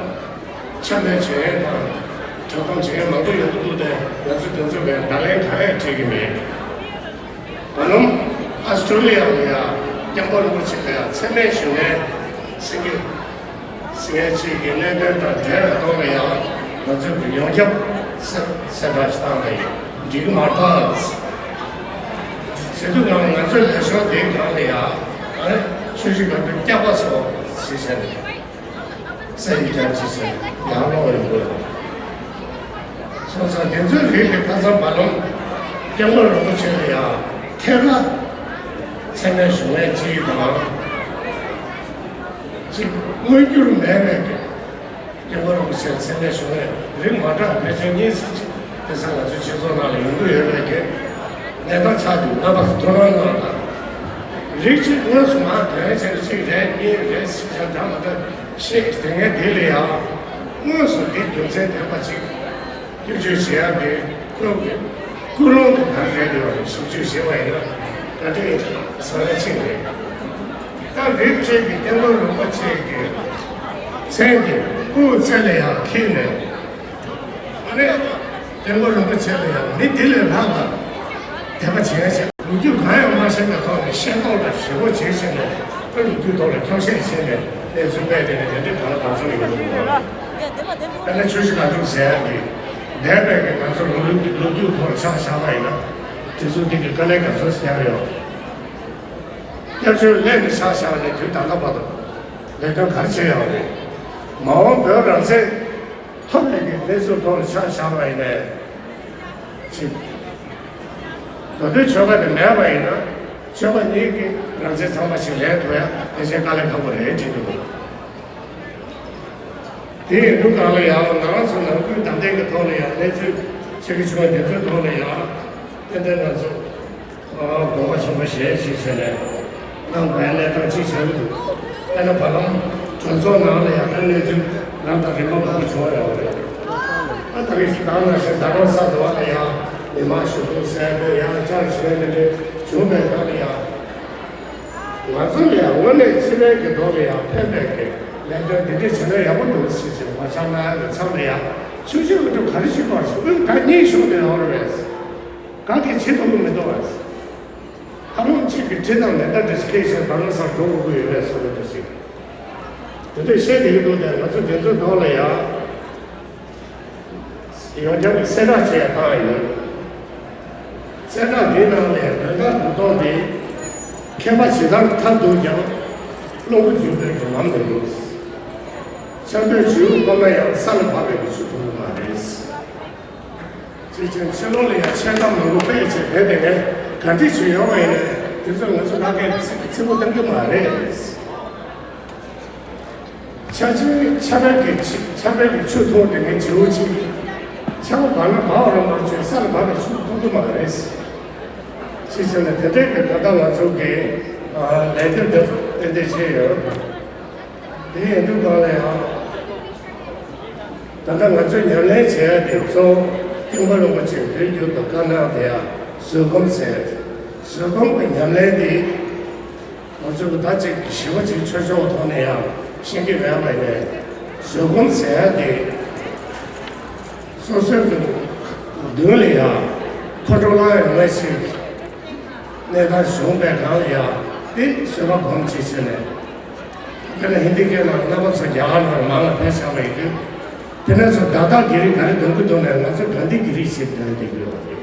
འཁྲབ་སྟོན་བྱེད་མཁན་དང་འཁྲབ་སྟོན་བྱེད་མཁན་མང་པོ་ཡོང་གི་འདུག་སྟེ་ང་ཚོས་དེ་ཚོ་ལ་བརྡ་ལན་གང་ཡང་སྤྲད་ཀྱི་མེད། ད་ལམ་ཨ་སི་ཀྲོ་ལི་ཡ་ལ་ཡང་སྐྱབས་མགོན་རིན་པོ་ཆེ་ལ་ཡང་མཚན་སྨད་ཞུ་མཁན་སེང་གེ་སེང་གེ་གཅིག་གི་གནད་དོན་དང་འབྲེལ་བའི་ཐོག་ལ་ཡང་ང་ཚོས་ཀྱི་ཡོངས་ཁྱབ་གསལ་གསལ་བསྒྲགས་ཤིག་བཏང་བ་ཡིན། འགྲིག་གི་མ་རེད་ཟེར་དུས་ང་ང་ཚོའི་ལས་ཤོག་དེའི་སྒང་ལ་ཡང་ཨ་ནི་ཆུ་བཞི་སྒང་དྲུག་སྐྱག་པ་ཟེར་ཞེས་ཟེར་ནས། སེམས་ཀྱི་དམ་ཚིག་ཟེར་ཡར་ལོག་ཡོང་དགོས། སོང་ཙང་དེ་ཚོའི་རིགས་དེ་ཁ་སང་བར་ལམ་སྐྱབས་མགོན་རིན་པོ་ཆེ་ལ་ཡང་ཐད་ཀར་མཚན་སྨད་ཞུ་མཁན་གཅིག་དང་། གཅིག་མངོན་གྱུར་མེད་པའི་སྐྱབས་མགོན་རིན་པོ་ཆེ་མཚན་སྨད་ཞུ་མཁན་རིགས་མ་འདྲ་ཕལ་ཆེར་གཉིས་སུ་གཅིག་དེང་སང་ང་ཚོའི་སྤྱི་ཚོགས་ནང་ལ་ཡོང་གི་ཡོད་པའི་གི་གནས་སྟངས་ཆགས་འདུག་རྣམ་པ་ཚོ་ཐུགས་སྣང་གནང་དང་། རིགས་གཅིག་དངོས་སུ་མར་དོན་ཆེན་གཅིག་རེད་གཉིས་རེད་ཟེར་ཡང་འདྲ་མ་འདྲ་བཤད་དེ་ངས་དེ་ལ་ཡང་དངོས་སུ་འདི་རྒྱུ་མཚན་ལྡན་པ་ཅིག་སྐྱོན་བརྗོད་བྱེད་ཡག་གི་ཁོའི་ཀུན་སློང་དེ་ག་རེ་རེད་འདུག་ཞིབ་འཇུག་བྱས་པ་ཡིན་ན་ད་ལྟའི་བཟོ་ལས་ཅིག་རེད། ད་རིགས་གཅིག་གི་སྐྱབས་མགོན་རིན་པོ་ཆེ་གི་མཚན་གྱི་སྐུ་ཚེ་ལ་ཡང་འཁྱེར་ནས། ཨ་ནི་སྐྱབས་མགོན་རིན་པོ་ཆེ་ལ་ཡང་མི་འདི་ལས་ལྷག་པ་དད་པ་བྱེད་ཡ་ཞིག་ལོ་རྒྱུས་གང་ཡང་མ་ཤེས་པའི་ཐོག་ནས་ཤེས་རྟོགས་དང་ཞིབ་པོ་བྱེད་བྱས་ནས་ཨ་ལོ་རྒྱུས་ཐོག་ལ་འཁྱོག་བཤད་བྱས་ནས་གནས་ཚུལ་སྤེལ་དེ་ནས་དེ་འདྲའི་གང་ལ་གང་འཚམ་ཡོང་གི་འདུག་ཨ་ནི་ཆུ་བཞི་སྒང་དྲུག་ཟེར་ཡ་གི་འདས་པའི་གི་ང་ཚོ་ལོ་ལོ་རྒྱུས་ཐོག་ལ་ཆ་བཞག་པ་ཡིན་ན་དེ་ཚོ་འདི་གི་དཀའ་ལས་ག་ཚོད་ཟེར་ཡ་ཡོད། སྐྱབས་བཅོལ་སླེབས་ནས་ཆ་བཞག་ནས་དུས་ད་ལྟ་བར་དུ་ལས་དོན་ག་རེ་བྱས་ཡོད་རེད། མ་འོངས་བོད་རང་བཙན་ཐོབ་པའི་གི་གནས་ཚུལ་ཐོག་ལ་ཆ་བཞག་པ་ཡིན་ནའི། གཅིག་མདོ་སྟོད་ཆོལ་ཁ་དེ་མེད་པ་ཡིན་ན་ཆོལ་ཁ་གཉིས་ཀྱི་རང་བཙན་ཚང་མ་ཞིག་ལེན་ཐུབ་ཡ་ཕལ་ཆེར་དཀའ་ལས་ཁག་པོ་རེད་དྲན་གྱི་འདུག་དེ་ཡིན་དུས་གང་ལ་ཡང་ང་རང་ཚོ་ནང་ཁུལ་བདམས་ཐོན་གྱི་ཐོག་ལ་ཡང་གནས་ཚུལ་ཆེ་གི་ཆུང་བ་དེ་ཚོའི་ཐོག་ལ་ཡང་ཏན་ཏན་ང་ཚོ། དགོངས་པ་ཆེན་པོ་བཞེས་ཞེས་བྱས་ནས་གནང་དགོས་ཡ་གནས་སྟངས་གཅིག་ཆགས་ཀྱི་འདུག་ཨ་ནི་བར་ལམ་གྲོས་ཚོགས་ནང་ལ་ཡང་ད་གནས་ཚུལ་རང་དང་རིམ་པ་མང་པོ་བྱུང་བ་ཡོད་རེད། ཨ་ད་རེས་ད་ག་ནང་བཞིན་ད་རུང་ས་འདི་བ་ལ་ཡང་མི་མང་ཞུ་གཏུག་ཟེར་འདོད་ཡང་བཅར་བྱས་འདི་འདྲ་བྱུང་བའི་སྐབས་ལ་ཡང་ང་ཚོ་ལ་ཡང་དངོས་གནས་སྤྱི་པའི་གི་ཐོག་ལ་ཡང་ཕན་པའི་གི་ལས་དོན་འདི་འདྲ་བྱས་ན་ཡག་པོ་འདུག་ཟེར་བྱས་ངོ་ཆ་གནང་ཡ་གི་མཚམས་ལ་ཡང་ཆུ་བཞི་སྒང་དྲུག་ག་རེ་བྱེད་དགོས་ཟེར་དབུས་ད་གཉིས་ཤོག་དེ་ཡོད་རེད་པས། ག་གེ་བྱེད་ཐུབ་ཀྱི་མི་འདུག་ཨ། ཧ་ལམ་གཅིག་གི་ཁྲིད་དང་མེ་མདའ་འདྲ་ཞིག་ཁྱེར་བྱས་ད་ལོ་སར་འགྲོ་དགོས་ཀྱི་ཡོད་པའི་བཟོ་འདྲ་འདྲ་ཞིག་དེ་འདྲ་བཤད་བསྡད་ཀྱི་འདུག་སྟེ་ང་ཚོ་དེ་ཚོའི་ཐོག་ལ་ཡང་ཡོངས་ཁྱབ་ཀྱི་གསལ་བསྒྲགས་བྱས་བཏང་ཡོད། གསལ་བསྒྲགས་འདིའི་ནང་ནས་དོན་དག་མི་ཐོག་འདི་མཁས་པ་ཇི་ལྟར་ཐབས་སྡུག་ཀྱང་བློ་མགུ་འཇུག་པའི་གི་ལམ་མི་འདུག་ཆབ་མདོའི་བྱིའུ་ཁོ་ན་ཡང་ས་ལ་བབས་པའི་གི་ཆུ་འཐུང་གི་མ་རེད། ཅེས་བྱས་ཕྱི་ལོགས་ལ་ཡང་ཆད་ལྟ་མང་པོ་སྤེལ་བྱས་བསྡད་དེ་ངས་ག་འདྲ་ཞིག་ཡོང་བ་ཡིན་ནའི་དེ་ཚོ་ང་ཚོ་ལྷག་གའི་ཚིག་ཚིག་པོ་གཏོང་གི་མ་རེད། ཆ་ཆེན་ཆར་པའི་གི་ཆ་པའི་གི་ཆུ་འཐུང་དེ་ངས་བྱིའུ་གཅིག་ཆར་པ་བབས་ན་བབས་རུང་མ་བྱས་ས་ལ་བབས་པའི་ཆུ་འཐུང་གི་མ་རེད། ཅེས་བྱས་ནས་དེ་འདྲའི་གི་ད་ལྟ་ང་ཚོ་གི་ལས་དོན་དེ་ཚོ་ཏན་ཏན་བྱས་ཡོད། དེ་ཡིན་དུས་གང་ལ་ཡང་། ད་ལྟ་ང་ཚོས་ཉམས་ལེན་བྱེད་ཡ་དེ་གཙོ་བོ་སྐྱབས་མགོན་རིན་པོ་ཆེས་བོད་བསྒྱུར་དང་བཀའ་གནང་དེ་ཡང་བཟོད་སྒོམ་ཟེར། བཟོད་སྒོམ་གྱི་ཉམས་ལེན་འདི་ང་ཚོས་ད་ཅིག་ཞིབ་པོ་ཅིག་ཆོས་ཕྱོགས་ཐོག་ནས་ཡང་ཤེས་ཀྱི་མེད་པ་ཡིན་ནས། བཟོད་སྒོམ་ཟེར་ཡ་དེ་སོ་སོའི་གི་མདུན་ལ་ཡང་ཁོ་འགྲོ་ལ་ཡོང་བ་ཞིག་གནས་སྟངས་བྱུང་པའི་སྒང་ལ་ཡང་དེ་བཟོད་པ་སྒོམ་བྱེད་ཆེད་ནས། དཔེར་ན་ཧིན་དི་སྐད་ནང་རྣམ་པ་ཚོ་རྒྱ་གར་ནང་མང་ལ་ཕེབས་བཞག་པ་ཡིན་དུས། དེ་ནས་ཚོ་དཱ་ཏཱ་གི་རི་ག་རེ་འདོན་གི་འདུག་ནས་ང་ཚོ་གྷན་དྷི་གི་རི་ཞེས་འདོན་བསྡད་ཀྱི་ཡོད་པ་རེད།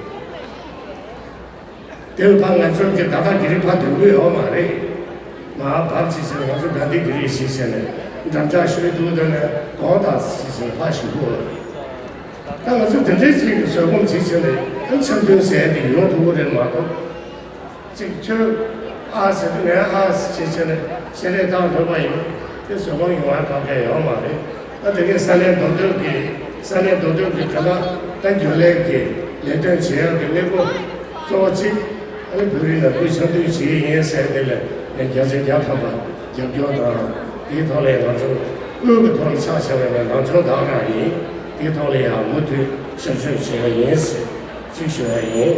དེ་ལ་ཕར་ང་ཚོ་གི་དཱ་ཏཱ་གི་རི་ཕར་འདོན་གི་ཡོད་མ་རེད། མ་བབ་ཅི་ཟེར་ང་ཚོ་གྷན་དྷི་གི་རི་ཞེས་ཟེར་ནས་འགྲམ་ལྕག་ཤོད་འདུག་དེ་ནས་གོང་དང་ཅི་ཟེར་ཕར་ཞུ་གི་ཡོད་རེད། ད་ང་ཚོ་དེ་འདྲའི་ཅིག་གི་བཟོད་སྒོམ་བྱེད་ཆེད་ནས་ཨ་འཆམ་མཐུན་ཟེར་དེ་ཡོང་ཐུབ་ཀྱི་རེད་མ་གཏོགས། ཅིག་ཁྱོད་ཨ་ཟེར་དུས་ངས་ཨ་ཟེར་བྱས་ནས་ཞལ་ལས་བཏང་ཐུབ་པ་ཡིན་ན་དེ་བཟོད་སྒོམ་ཡོང་བ་གང་ག་ཡོད་མ་རེད། ཨ་དེ་གའི་ས་གནས་མདོ་སྟོད་ཀྱི་ས་གནས་མདོ་སྟོད་ཀྱི་ག་ལ་ད་རྒྱུན་ལས་ཀྱི་ལས་དོན་བྱེད་ཡག་གི་གནས་སྐབས་གཙོ་བོ་གཅིག་ཨ་ནི་བོད་རིགས་ནང་ཁུལ་འཆམ་མཐུན་བྱེད་ཀྱི་ཡིན་ཟེར་དེ་ལ་ངས་བརྒྱ་ཆ་བརྒྱ་ཐམ་པ་རྒྱབ་སྐྱོར་དང་། དེའི་ཐོག་ལ་ང་ཚོ་དབུས་ཀྱི་ཐོག་ནས་ཆ་བཞག་པ་ཡིན་ན་ནང་ཆོས་དག་རང་ཡིན། དེའི་ཐོག་ལ་ཡང་མུ་མཐུད་ཞབས་ཞུ་བྱེད་ཡག་ཡིན་ཟེར་ཅིག་ཞུ་ཡག་ཡིན།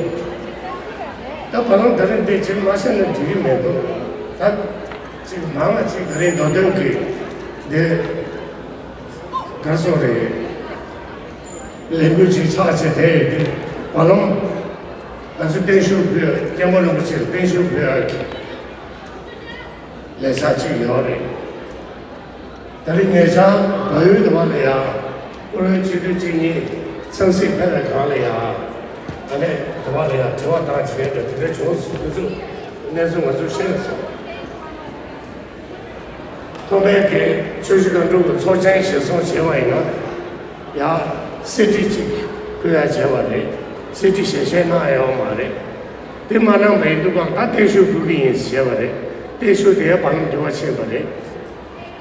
ད་བར་ལམ་ད་རེས་འདི་ཅིག་མ་བཤད་ན་འགྲིག་གི་མི་འདུག་ད་ཅིག་མང་ང་ཅིག་ད་རེས་མདོ་དོན་གྱི་འདི་ག་སོ་རེད། ལས་འགུལ་ཅིག་ཆགས་ཆེ་དེ་དེ་བར་ལམ་ང་ཚོ་བརྟན་བཞུགས་ཕུལ་སྐྱབས་མགོན་རིན་པོ་ཆེར་བརྟན་བཞུགས་ཕུལ་ཡག་གི་ལས་འཆར་ཅིག་ཡོད་རེད། ད་རེས་ཉེ་ཆར་བལ་ཡུལ་དུ་བ་ལ་ཡང་ཨུ་རོའི་སྤྱི་འཐུས་གཅིག་གཉིས་འཚམས་གཟིགས་ཕེབས་པའི་སྒང་ལ་ཡང་ཨ་ནེ་དུ་བ་ལ་ཡང་དྲི་བ་དང་བྱས་ཏེ་དེ་འདྲ་བྱུང་སོང་། དེ་ཚོ་གནས་ཚུལ་ང་ཚོས་ཤེས་སོང་། ཐོག་མའི་གི་ཆུ་བཞི་སྒང་དྲུག་གི་ཚོགས་ཆེན་གཞིར་བཟུང་བྱས་པ་ཡིན་ན་ཡང་སི་ཌི་གཅིག་ཕུལ་ཡག་བྱས་པ་རེད། སི་ཌི་ཞལ་བཞེས་གནང་ཡོད་མ་རེད། དེ་མ་གནང་བ་ཡིན་དུས་གང་ལྟར་བརྟན་བཞུགས་ཕུལ་གི་ཡིན་ཞེས་བྱས་པ་རེད། བརྟན་བཞུགས་དེ་བར་ལམ་འགྱུར་བ་ཕྱིན་པ་རེད།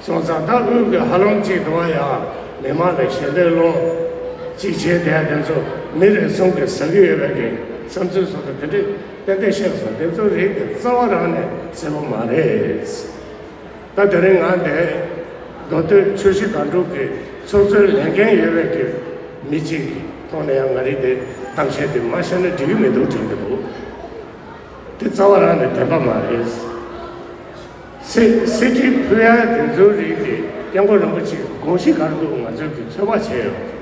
སོང་ཙང་ད་དབུས་ཀྱི་ཧ་ལམ་གཅིག་དུ་བ་ཡང་མི་མང་ལ་ཞལ་འདེབས་སློང་གཅིག་བྱས་དེ་དེ་ཚོ་མི་རེ་ཟུང་གིས་ཟ་གི་ཡོད་པའི་གི་བསམ་ཚུལ་སོགས་དང་དེ་འདྲས་ཏན་ཏན་བཤད་སོང་། དེ་ཚོ་རིགས་དེ་རྩ་བ་རང་ནས་གསལ་པོ་མ་རེད། ད་དེ་རིང་ང་འདི་མདོ་སྟོད་ཆུ་བཞི་སྒང་དྲུག་གི་ཚོགས་གཙོའི་ལས་འགན་ཡོད་པའི་གི་མི་གཅིག་གི་ཐོག་ནས་ཡང་ང་རིག་དེ་གཏམ་བཤད་དེ་མ་བཤད་ན་འགྲིག་གི་མི་འདུག་དྲན་གི་འདུག་དེ་རྩ་བ་རང་ནས་བདེན་པ་མ་རེད། སི་སི་ཌི་ཕུལ་ཡག་དེ་ཚོའི་རིགས་དེ་སྐྱབས་མགོན་རིན་པོ་ཆེའི་དགོངས་གཞི་ག་རེ་འདུག་ང་ཚོས་ཀྱི་ཚོད་དཔག་བྱས་ཡོད།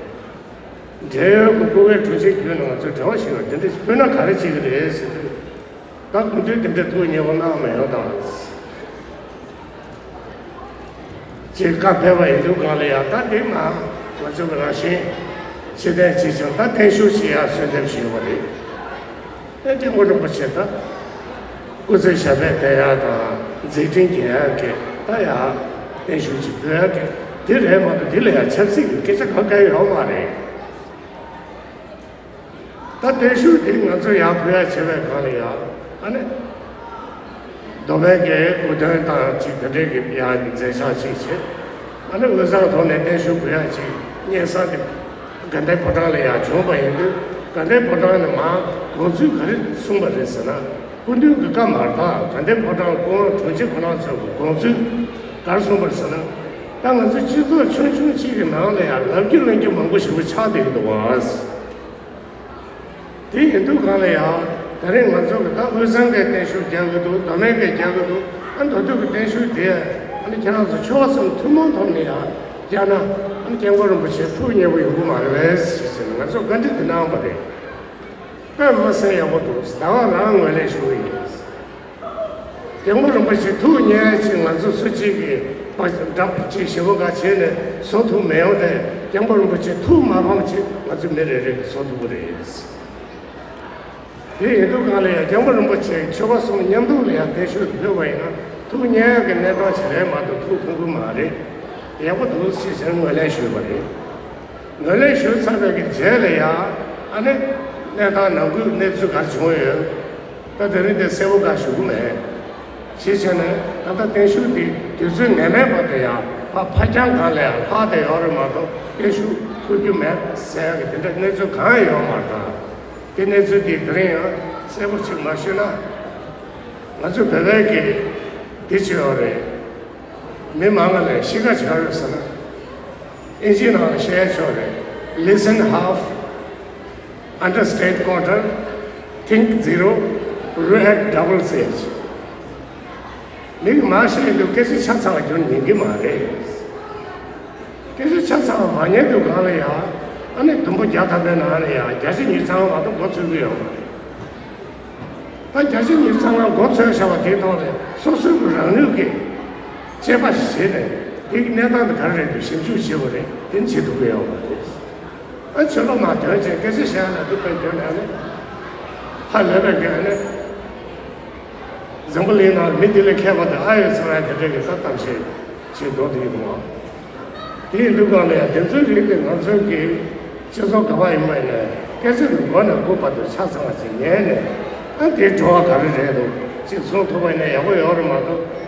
འབྲེལ་ཡོད་ཀྱི་སྐུ་ངལ་གྲོང་ཁྱེར་བརྒྱུད་ནས་ང་ཚོས་འབྲེལ་བ་ཞུས་པ་དེ་འདྲ་ཕུལ་ན་ག་རེ་བྱེད་ཀྱི་རེད་ཟེར་དུས། ད་སྐུ་མདུན་དེ་འདྲ་ཐུགས་མཉེས་པོ་གནང་མ་ཡོང་དང་། ཅེས་བཀའ་ཕེབས་པ་ཡིན་དུས་གང་ལ་ཡང་ད་འདི་མ་ང་ཚོ་གི་རང་བཞིན་ཕྱི་བསྟན་བྱེད་ཅིང་ད་བརྟན་བཞུགས་ཞེས་ཡང་གསོལ་འདེབས་ཞུས་པ་རེད། ཨེ་སྐྱབས་མགོན་རིན་པོ་ཆེ་ད་སྐུ་ཚེ་ཞབས་པད་བརྟན་ཡག་དང་མཛད་འཕྲིན་རྒྱས་ཡག་གི་ད་ཡང་བརྟན་བཞུགས་ཅིག་ཕུལ་ཡག་གི་དེ་རེད་མ་གཏོགས་དེ་ལ་ཡང་ཆབ་སྲིད་ཀྱི་སྐད་ཆ་གང་གང་ཡོད་མ་རེད། ད་བརྟན་བཞུགས་འདི་ང་ཚོ་ཡར་ཕུལ་ཡག་བྱེད་པའི་སྒང་ལ་ཡང་ཨ་ནི་མདོ་སྨད་ཀྱི་སྐུ་མདུན་དང་ཅིག་དེ་འདྲས་ཀྱི་ཡང་མཛད་འཆར་ཅིག་བྱེད། ཨ་ནི་དབུས་གཙང་ཐོག་ནས་བརྟན་བཞུགས་ཕུལ་ཡག་ཅིག་སྙན་སེང་དེ་དགའ་ལྡན་ཕོ་བྲང་ལ་ཡང་བྱུང་བ་ཡིན་དུས་དགའ་ལྡན་ཕོ་བྲང་ནས་མར་དགོངས་ཚུལ་ག་རེ་གསུངས་པ་རེད་ཟེར་ན། སྐུ་མདུན་གྱི་བཀའ་མ་རེད། ད་དགའ་ལྡན་ཕོ་བྲང་སྐུ་ངོ་དྲུང་ཆེ་ཁོ་རང་ཚོ་གི་དགོངས་ཚུལ་ག་རེ་གསུངས་པ་རེད་ཟེར་ན། ད་ང་ཚོ་སྤྱི་ཚོགས་ཆུང་ཆུང་གཅིག་གི་ནང་ལ་ཡང་ལབ་རྒྱུ་ལེན་རྒྱུ་མང་པོ་ཞིག་ཆགས་བསྡད་ཀྱི་འདུག་བ། དེ་ཡིན་དུས་གང་ལ་ཡང་ད་རེས་ང་ཚོ་གི་ད་དབུས་གཙང་གི་བརྟན་བཞུགས་རྒྱག་གི་འདུག་མདོ་སྨད་ཀྱི་རྒྱག་གི་འདུག་ཨ་མདོ་སྟོད་ཀྱི་བརྟན་བཞུགས་དེ་ཨ་ནི་ཁྱེད་རང་ཚོ་ཆོལ་ཁ་གསུམ་ཐུན་མོང་ཐོག་ནས་ཡང་རྒྱག་ན་ཨ་ནི་སྐྱབས་མགོན་རིན་པོ་ཆེ་ཐུགས་མཉེས་པོ་ཡོང་གི་མ་རེད་པས་ཟེར་ནས་ང་ཚོ་བཀའ་འདྲི་དེ་གནང་བ་རེད། དཔེ་མི་སྲིད་ཡག་པོ་འདུག་ཟླ་བ་རང་ངོས་ལེན་ཞུ་གི་ཡིན། སྐྱབས་མགོན་རིན་པོ་ཆེ་ཐུགས་མཉེས་ཅིག་ང་ཚོ་སུ་གཅིག་གིས་པ་འདྲ་ཅིག་ཞེ་པོ་འགའ་བྱས་ནས་བཟོ་ཐུབ་མི་ཡོང་སྟེ་སྐྱབས་མགོན་རིན་པོ་ཆེ་ཐུགས་མ་ཕམ་ཅིག་ང་ཚོ་མི་རེ་རེ་གིས་བཟོ་ཐུབ་ཀྱི་རེད། དེ་ཡིན་དུས་གང་ལ་ཡང་སྐྱབས་མགོན་རིན་པོ་ཆེ་ཆོལ་ཁ་གསུམ་མཉམ་འདུས་ལ་ཡང་བརྟན་བཞུགས་ཕུལ་བ་ཡིན་ན་ཐུགས་མཉེས་ཀྱི་གནས་སྟངས་ཤིག་རེད་མ་གཏོགས་ཐུགས་ཕམ་གྱི་མ་རེད། ཡག་པོ་འདུག་ཅེས་ཟེར་ངོས་ལེན་ཞུས་པ་རེད། ངོས་ལེན་ཞུས་ཚར་བའི་གི་རྗེས་ལ་ཡང་ཨ་ནི་གནས་སྟངས་ནང་ཁུལ་གནས་ཚུལ་ག་རེ་བྱུང་ཡོད། ད་དེ་རིང་དེ་གསལ་པོ་ག་ཞུ་གི་མེད། ཞེས་བྱས་ནས་ད་ལྟ་བརྟན་བཞུགས་འདི་དུས་ཚོད་ངེས་མེད་པ་དེ་ཡང་ཕ་ཕ་རྐྱང་སྒང་ལ་ཡང་ལྷག་བསྡད་ཡོད་རེད་མ་གཏོགས་བརྟན་བཞུགས་ཕུལ་རྒྱུ་མེད་ཟེར་ཡག་གི་དེ་འདྲ་གནས་ཚུལ་གང་ཡང་ཡོད་མ་རེད། ད་དེ་གནས་ཚུལ་འདི་དེ་རིང་ཡང་གསལ་པོ་ཅིག་མ་ཞུས་ན་ང་ཚོ་བོད་པའི་གི་འདི་བྱས་ཡོད་རེད། མི་མང་ང་ལ་གཤིས་ཀ་ཆགས་ཡོད་ཟེར་ན། ཨིན་ཇིའི་ནང་ལ་བཤད་ཆོག་རེད། Listen half, understand quarter, think zero, Red Devil ཟེར་ཅིག་མི་གི་མ་ཤེས་འདུག་སྐད་ཆ་ཆ་ཚང་བ་རྒྱུན་ཉན་གི་མ་རེད། སྐད་ཆ་ཆ་ཚང་བ་མ་ཉན་དུས་གང་ལ་ཡ། ཨ་ནི་དུམ་བུ་བརྒྱ་ཐམ་པའི་ནང་ལ་ཡ་བརྒྱ་ཆ་ཉི་ཤུ་ཚང་བ་མ་གཏོགས་མགོ་ཚོས་གི་ཡོད་མ་རེད། ད་བརྒྱ་ཆ་ཉི་ཤུ་ཚང་བ་མགོ་ཚོས་བཞག་པ་དེའི་ཐོག་ལ་སོ་སོའི་གི་རང་ནུས་ཀྱི་དཔྱད་པ་ཞིག་བྱས་ནས་དེ་གི་གནས་སྟངས་དེ་ག་རེ་རེད་འདུག་ཞིབ་འཇུག་བྱེད་དགོས་རེད། དེ་བྱེད་ཐུབ་ཀྱི་ཡོད་མ་རེད། ཨ་ཕྱི་ལོགས་ནས་དོན་བྱས་སྐད་ཆ་བཤད་ན་འདུག་པའི་དོན་ནས་ནི། ཧ་ལས་པའི་གི་ནི། འཛམ་བུ་གླིང་ནང་མི་དེ་ལས་མཁས་པ་དེ་ཨ་ཡོད་ཚོར་ཡ་དེ་འདྲ་གི་ད་གཏམ་བཤད་བྱེད་མདོག་དེ་ཡིན་འདུག་བ། དེ་ཡིན་དུས་གང་ལ་ཡང་དེ་ཚོའི་རིགས་དེ་ང་ཚོའི་གི་སྤྱི་ཚོགས་ག་པར་ཡིན་པ་ཡིན་ནའི་སྐད་ཆ་འདི་མགོ་ནས་མགོ་བར་དུ་ཆ་ཚང་བ་ཅིག་ཉན་ནས། ཨ་དེའི་བྲོ་བ་ག་རེ་རེད་འདུག་ཅིག་གསུང་ཐུབ་པ་ཡིན་ན་ཡག་པོ་ཡོད་རེད་མ་གཏོགས།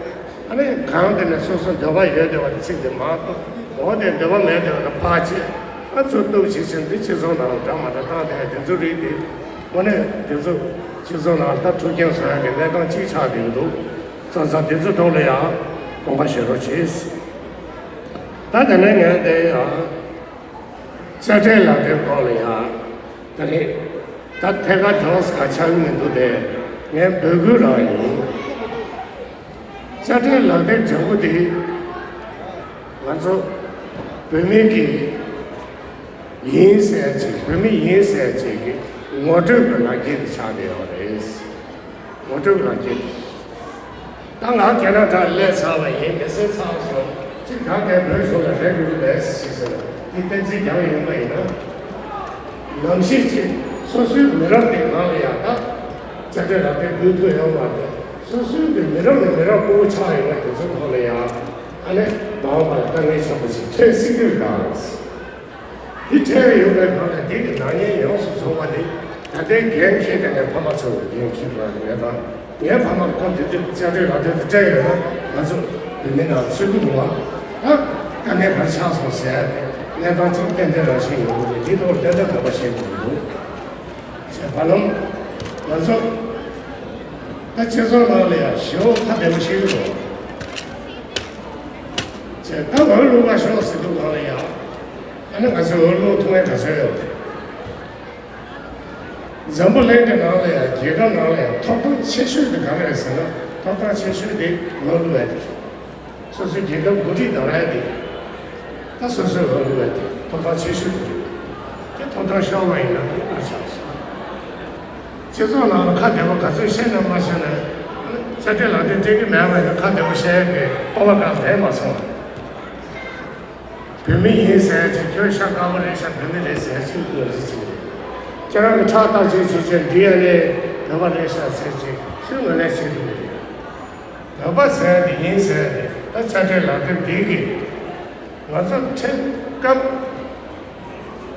ཨ་ནི་གང་དེ་ནས་སོ་སོ་འདོད་པ་ཡོད་བསྡད་པ་དེ་ཚིག་དེ་མ་གཏོགས། འོ་དེ་འདོད་པ་མེད་བསྡད་པ་ལ་ཕར་ཕྱིན། ཨ་ཚུར་གཏུག་བྱེད་བཞིན་དེ་སྤྱི་ཚོགས་ནང་ལ་འདྲ་མ་འདྲ་བཏང་བསྡད་དེ་ཚོའི་རིགས་དེ། དངོས་གནས་དེ་ཚོ་སྤྱི་ཚོགས་ནང་ལ་ད་འཁྲུག་རྐྱེན་བཟོ་ཡག་གི་གནས་སྟངས་གཅིག་ཆགས་བསྡད་ཀྱི་འདུག་ཙང་ཙང་དེ་ཚོའི་ཐོག་ལ་ཡང་དགོངས་པ་བཞེས་རོགས་གྱིས། ད་དེ་ནས་ངས་དེ་ཡང་དཔྱ་ཁྲལ་ལག་དེབ་སྐོར་ལ་ཡང་ད་རེས་ད་ཐད་ཀར་འགྲོ་ས་ག་ཆགས་ཀྱི་མི་འདུག་སྟེ། ངས་འབོད་སྐུལ་རང་ཡིན། དཔྱ་ཁྲལ་ལག་དེབ་ལྗང་ཁུ་དེ་ང་ཚོ་བོད་མི་གི་ཡིན་ཟེར་ཅིག་བོད་མི་ཡིན་ཟེར་ཅིག་གི་ངོ་སྤྲོད་ཀྱི་ལག་འཁྱེར་དེ་ཆགས་བསྡད་ཡོད་རེད། ངོ་སྤྲོད་ཀྱི་ལག་འཁྱེར་དེ། ད་ང་ཁེ་ན་ཌ་སླེབས་ཚར་བ་ཡིན། མི་སེར་ཚར་སོང་། ཅིག་གང་གས་བོད་གཞུང་ལ་རེ་དགོས་ཀྱི་རེད་ཟེར་ཟེར་ན་དེ་བསྟན་འཛིན་རྒྱལ་བ་ཡིན་པ་ཡིན་ན། ནམ་ཞིག་ཅིག་སོ་སོའི་མི་རབས་དེ་གང་ལ་ཡང་ད་དཔྱ་ཁྲལ་ལག་དེབ་དགོས་མཁོ་ཡོད་མ་རེད། སོ་སོའི་གི་མི་རབས་ནས་མི་རབས་སྤོ་བོ་ཆགས་ཡོང་བ་དེ་ཚོ་ཐོག་ལ་ཡང་ཨ་ནི་མ་འོངས་པར་དཀའ་ངལ་ཆེན་པོ་ཞིག་འཕྲད་སྲིད་ཀྱི་རེད་ད། དེ་འཕྲད་ཡོང་བའི་སྒང་ལ་དེ་གི་ནག་ཉེས་ཡོངས་སུ་རྫོགས་པ་དེ་ད་ལྟའི་འགན་འཁྱེར་དེ་ནས་ཕ་མ་ཚོ་གི་འགན་འཁྱེར་དགོས་རེད་ད། ངའི་ཕ་མར་སྐབས་དེ་དུས་དཔྱ་ཁྲལ་ལག་དེབ་དེ་སྤྲད་ཡོད་ན་ང་ཚོ་བོད་མི་ནང་ཚུད་ཀྱི་འདུག་བ། ད་དཀའ་ངལ་ག་རེ་ཆགས་སོང་ཟེར་ཏེ་གནས་སྟངས་གཅིག་ཏན་ཏན་རང་བཞིན་ཡོང་གི་རེད། འདི་ཐོག་ཏན་ཏན་དགོངས་པ་བཞེས་དགོས་ཀྱི་འདུག་ཟེར། བར་ལམ་ང་ཚོ་ད་སྤྱི་ཚོགས་ནང་ལ་ཡང་ཞེ་པོ་ཁ་བདེ་པོ་ཤེས་ཀྱི་འདུག་ཟེར། ད་འོས་བླུག་ག་ཤོག་ཟེར་དུས་སྒང་ལ་ཡང་ཨ་ནི་ང་ཚོས་འོས་བླུག་ཐུབ་མཁན་ག་ཚོད་ཡོད་རེད། འཛམ་བུ་གླིང་གི་ནང་ལ་ཡང་རྒྱལ་ཁབ་ནང་ལ་ཡང་ཐོབ་ཐང་ཆེ་ཤོས་དེ་ག་རེ་རེད་ཟེར་ན། ཐོབ་ཐང་ཆེ་ཤོས་དེ་འོས་བླུག་ཡ་དེ་རེད། སོ་སོའི་རྒྱལ་ཁབ་འགོ་ཁྲིད་བདམས་ཡ་དེ། ད་སོ་སོའི་འོས་བླུག་ཡ་དེ་ཐོབ་ཐང་ཆེ་ཤོས་དེ་རེད། དེ་ཐོབ་ཐང་ཤོར་བ་ཡིན་ན་དེ་ལ་ཆགས་སོང་། སྤྱི་ཚོགས་ནང་ལ་ཁ་བདེ་པོ་ག་ཚོད་བཤད་ན་མ་བཤད་ན། དཔྱ་ཁྲལ་ལག་དེབ་སྤྲད་ཀྱི་མེད་པ་ཡིན་ན་ཁ་བདེ་པོ་བཤད་ཡ་གི་སྤོབས་པ་གང་ལས་མ་སོང་། བོད་མི་ཡིན་ཟེར་ཅིག་ཁྱོད་ཤ་དཀར་པོ་རེད་ཤག་བོད་མི་རེད་ཟེར་ཚུལ་ངོས་འཛིན་བྱེད་ཀྱི་རེད། ཁྱེད་རང་གི་ཁྲག་བརྟག་དཔྱད་བྱེད་ཆེད་ཌི་ཨེན་ཨེ་བོད་པ་རེད་ཤག་ཟེར་ཅིག་ཚུལ་ངོས་ལེན་བྱེད་ཐུབ་ཀྱི་རེད། བོད་པ་ཟེར་དེ་ཡིན་ཟེར་དེ་ད་དཔྱ་ཁྲལ་ལག་དེབ་འདི་གིས་ང་ཚོ་ཁྲིམས་སྐབས་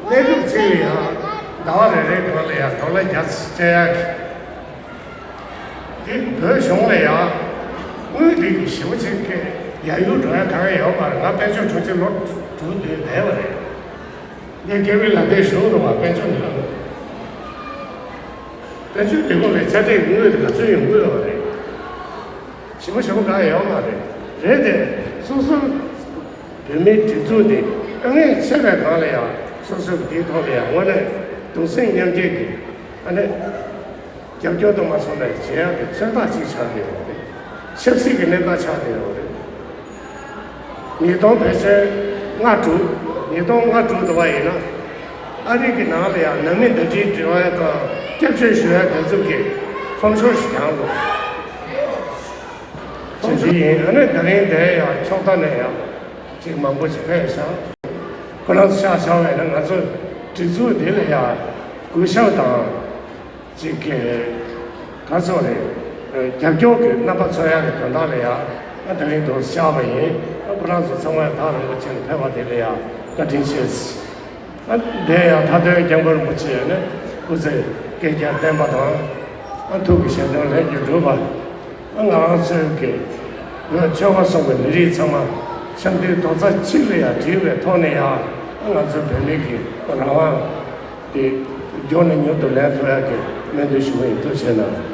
གནས་སྐབས་གཅིག་ལ་ཡང་ཟླ་བ་རེ་རེའི་སྒང་ལ་ཡང་ཌོ་ལར་བརྒྱ་སྤྲད་ཡག་གི། དེ་བོད་གཞུང་ལ་ཡང་དངུལ་དེ་གི་ཞེ་པོ་ཅིག་གི་ཡར་ཡུར་འགྲོ་ཡ་གང་ཡང་ཡོད་མ་རེད། ང་དཔལ་འབྱོར་དྲུང་ཆེ་ལོ་དྲུག་བསྡད་བསྡད་པ་རེད། ངས་ཀེ་བི་ལ་དེ་ཞུ་རུ་བ་དཔལ་འབྱོར་ནང་དཔལ་འབྱོར་ལས་ཁུངས་ལ་དཔྱ་ཁྲལ་དངུལ་དེ་ག་ཚོད་ཡོང་གི་ཡོད་རེད། ཞེ་པོ་ཞེ་པོ་གང་ཡང་ཡོད་མ་རེད། རེད་དེ་སོ་སོ་བོད་མིའི་སྒྲིག་འཛུགས་དེ་དཀའ་ངལ་ཆེ་བའི་སྒང་ལ་ཡང་སོ་སོ་གི་དེའི་ཐོག་ལ་ཡང་དངོས་གནས་གདུང་སེམས་མཉམ་སྐྱེད་ཀྱི་ཨ་ནི། རྒྱབ་སྐྱོར་དུ་མ་སོང་ནས་བྱེད་ཡག་གི་མཚོན་རྟགས་གཅིག་ཆགས་བསྡད་ཡོད་རེད། ཆབ་སྲིད་ཀྱི་གནས་སྟངས་ཆགས་བསྡད་ཡོད་རེད། ཉིས་སྟོང་ཕལ་ཆེར་ལྔ་དྲུག་ཉིས་སྟོང་ལྔ་དྲུག་དུ་བ་ཡིན་ན། ཨ་རི་གི་ནང་ལ་ཡང་ནང་མི་ཟླ་སྒྲིལ་འབྲེལ་བ་དང་སྐྱབས་བཅོལ་ཞུ་ཡག་དེ་ཚོ་གི་ཕོམ་ཤོག་ཞིག་ཀྱང་འདུག་ཅེས་འདི་ཡིན། ཨ་ནི་ད་རིང་དེ་ཡང་ཕྱོགས་མཐའ་ནས་ཡང་ཅིག་མང་པོ་ཞིག་ཕེབས་ཤག་ཁོ་རང་ཚོ་ཤག་བཞག་པ་ཡིན་ན་ང་ཚོ་སྒྲིག་འཛུགས་འདི་ལ་ཡང་གུས་ཞབས་དང་། ཅིག་གི་ག་ཚོད་རེད། རྒྱབ་སྐྱོར་གྱི་རྣམ་པ་ཚོ་ཡག་གི་དོན་དག་ལ་ཡང་ང་དེ་རིང་འདུག་བཅར་བ་ཡིན། ཁོ་རང་ཚོ་ཚང་མ་ཐག་རིང་པོ་ཕྱིན་ཕེབས་པ་དེ་ལ་ཡང་བཀའ་དྲིན་ཆེ། ཨ་དེ་ཡང་མཐའ་དོན་སྐྱབས་མགོན་རིན་པོ་ཆེ་ནི་སྐུ་ཚེ་བསྐལ་བརྒྱར་བརྟན་པ་དང་། ཨ་ཐུགས་ཀྱི་བཞེད་དོན་ལྷུན་གྱིས་གྲུབ་པ། ང་རང་ཚོའི་གི་བོད་ཆོལ་ཁ་གསུམ་གྱི་མི་རིགས་ཚང་མ་འཆམ་མཐུན་རྡོག་རྩ་གཅིག་ལ་ཡང་སྒྲིལ་བའི་ཐོག་ནས་ཡང་ང་ཚོའི་བོད་མི་གི་རང་དབང་དེ་མགྱོགས་ནས་མྱུར་དུ་ལེན་ཐུབ་ཡག་གི་སྨོན་འདུན་ཞུ་གི་ཡིན། ཐུགས་རྗེ་གནང་།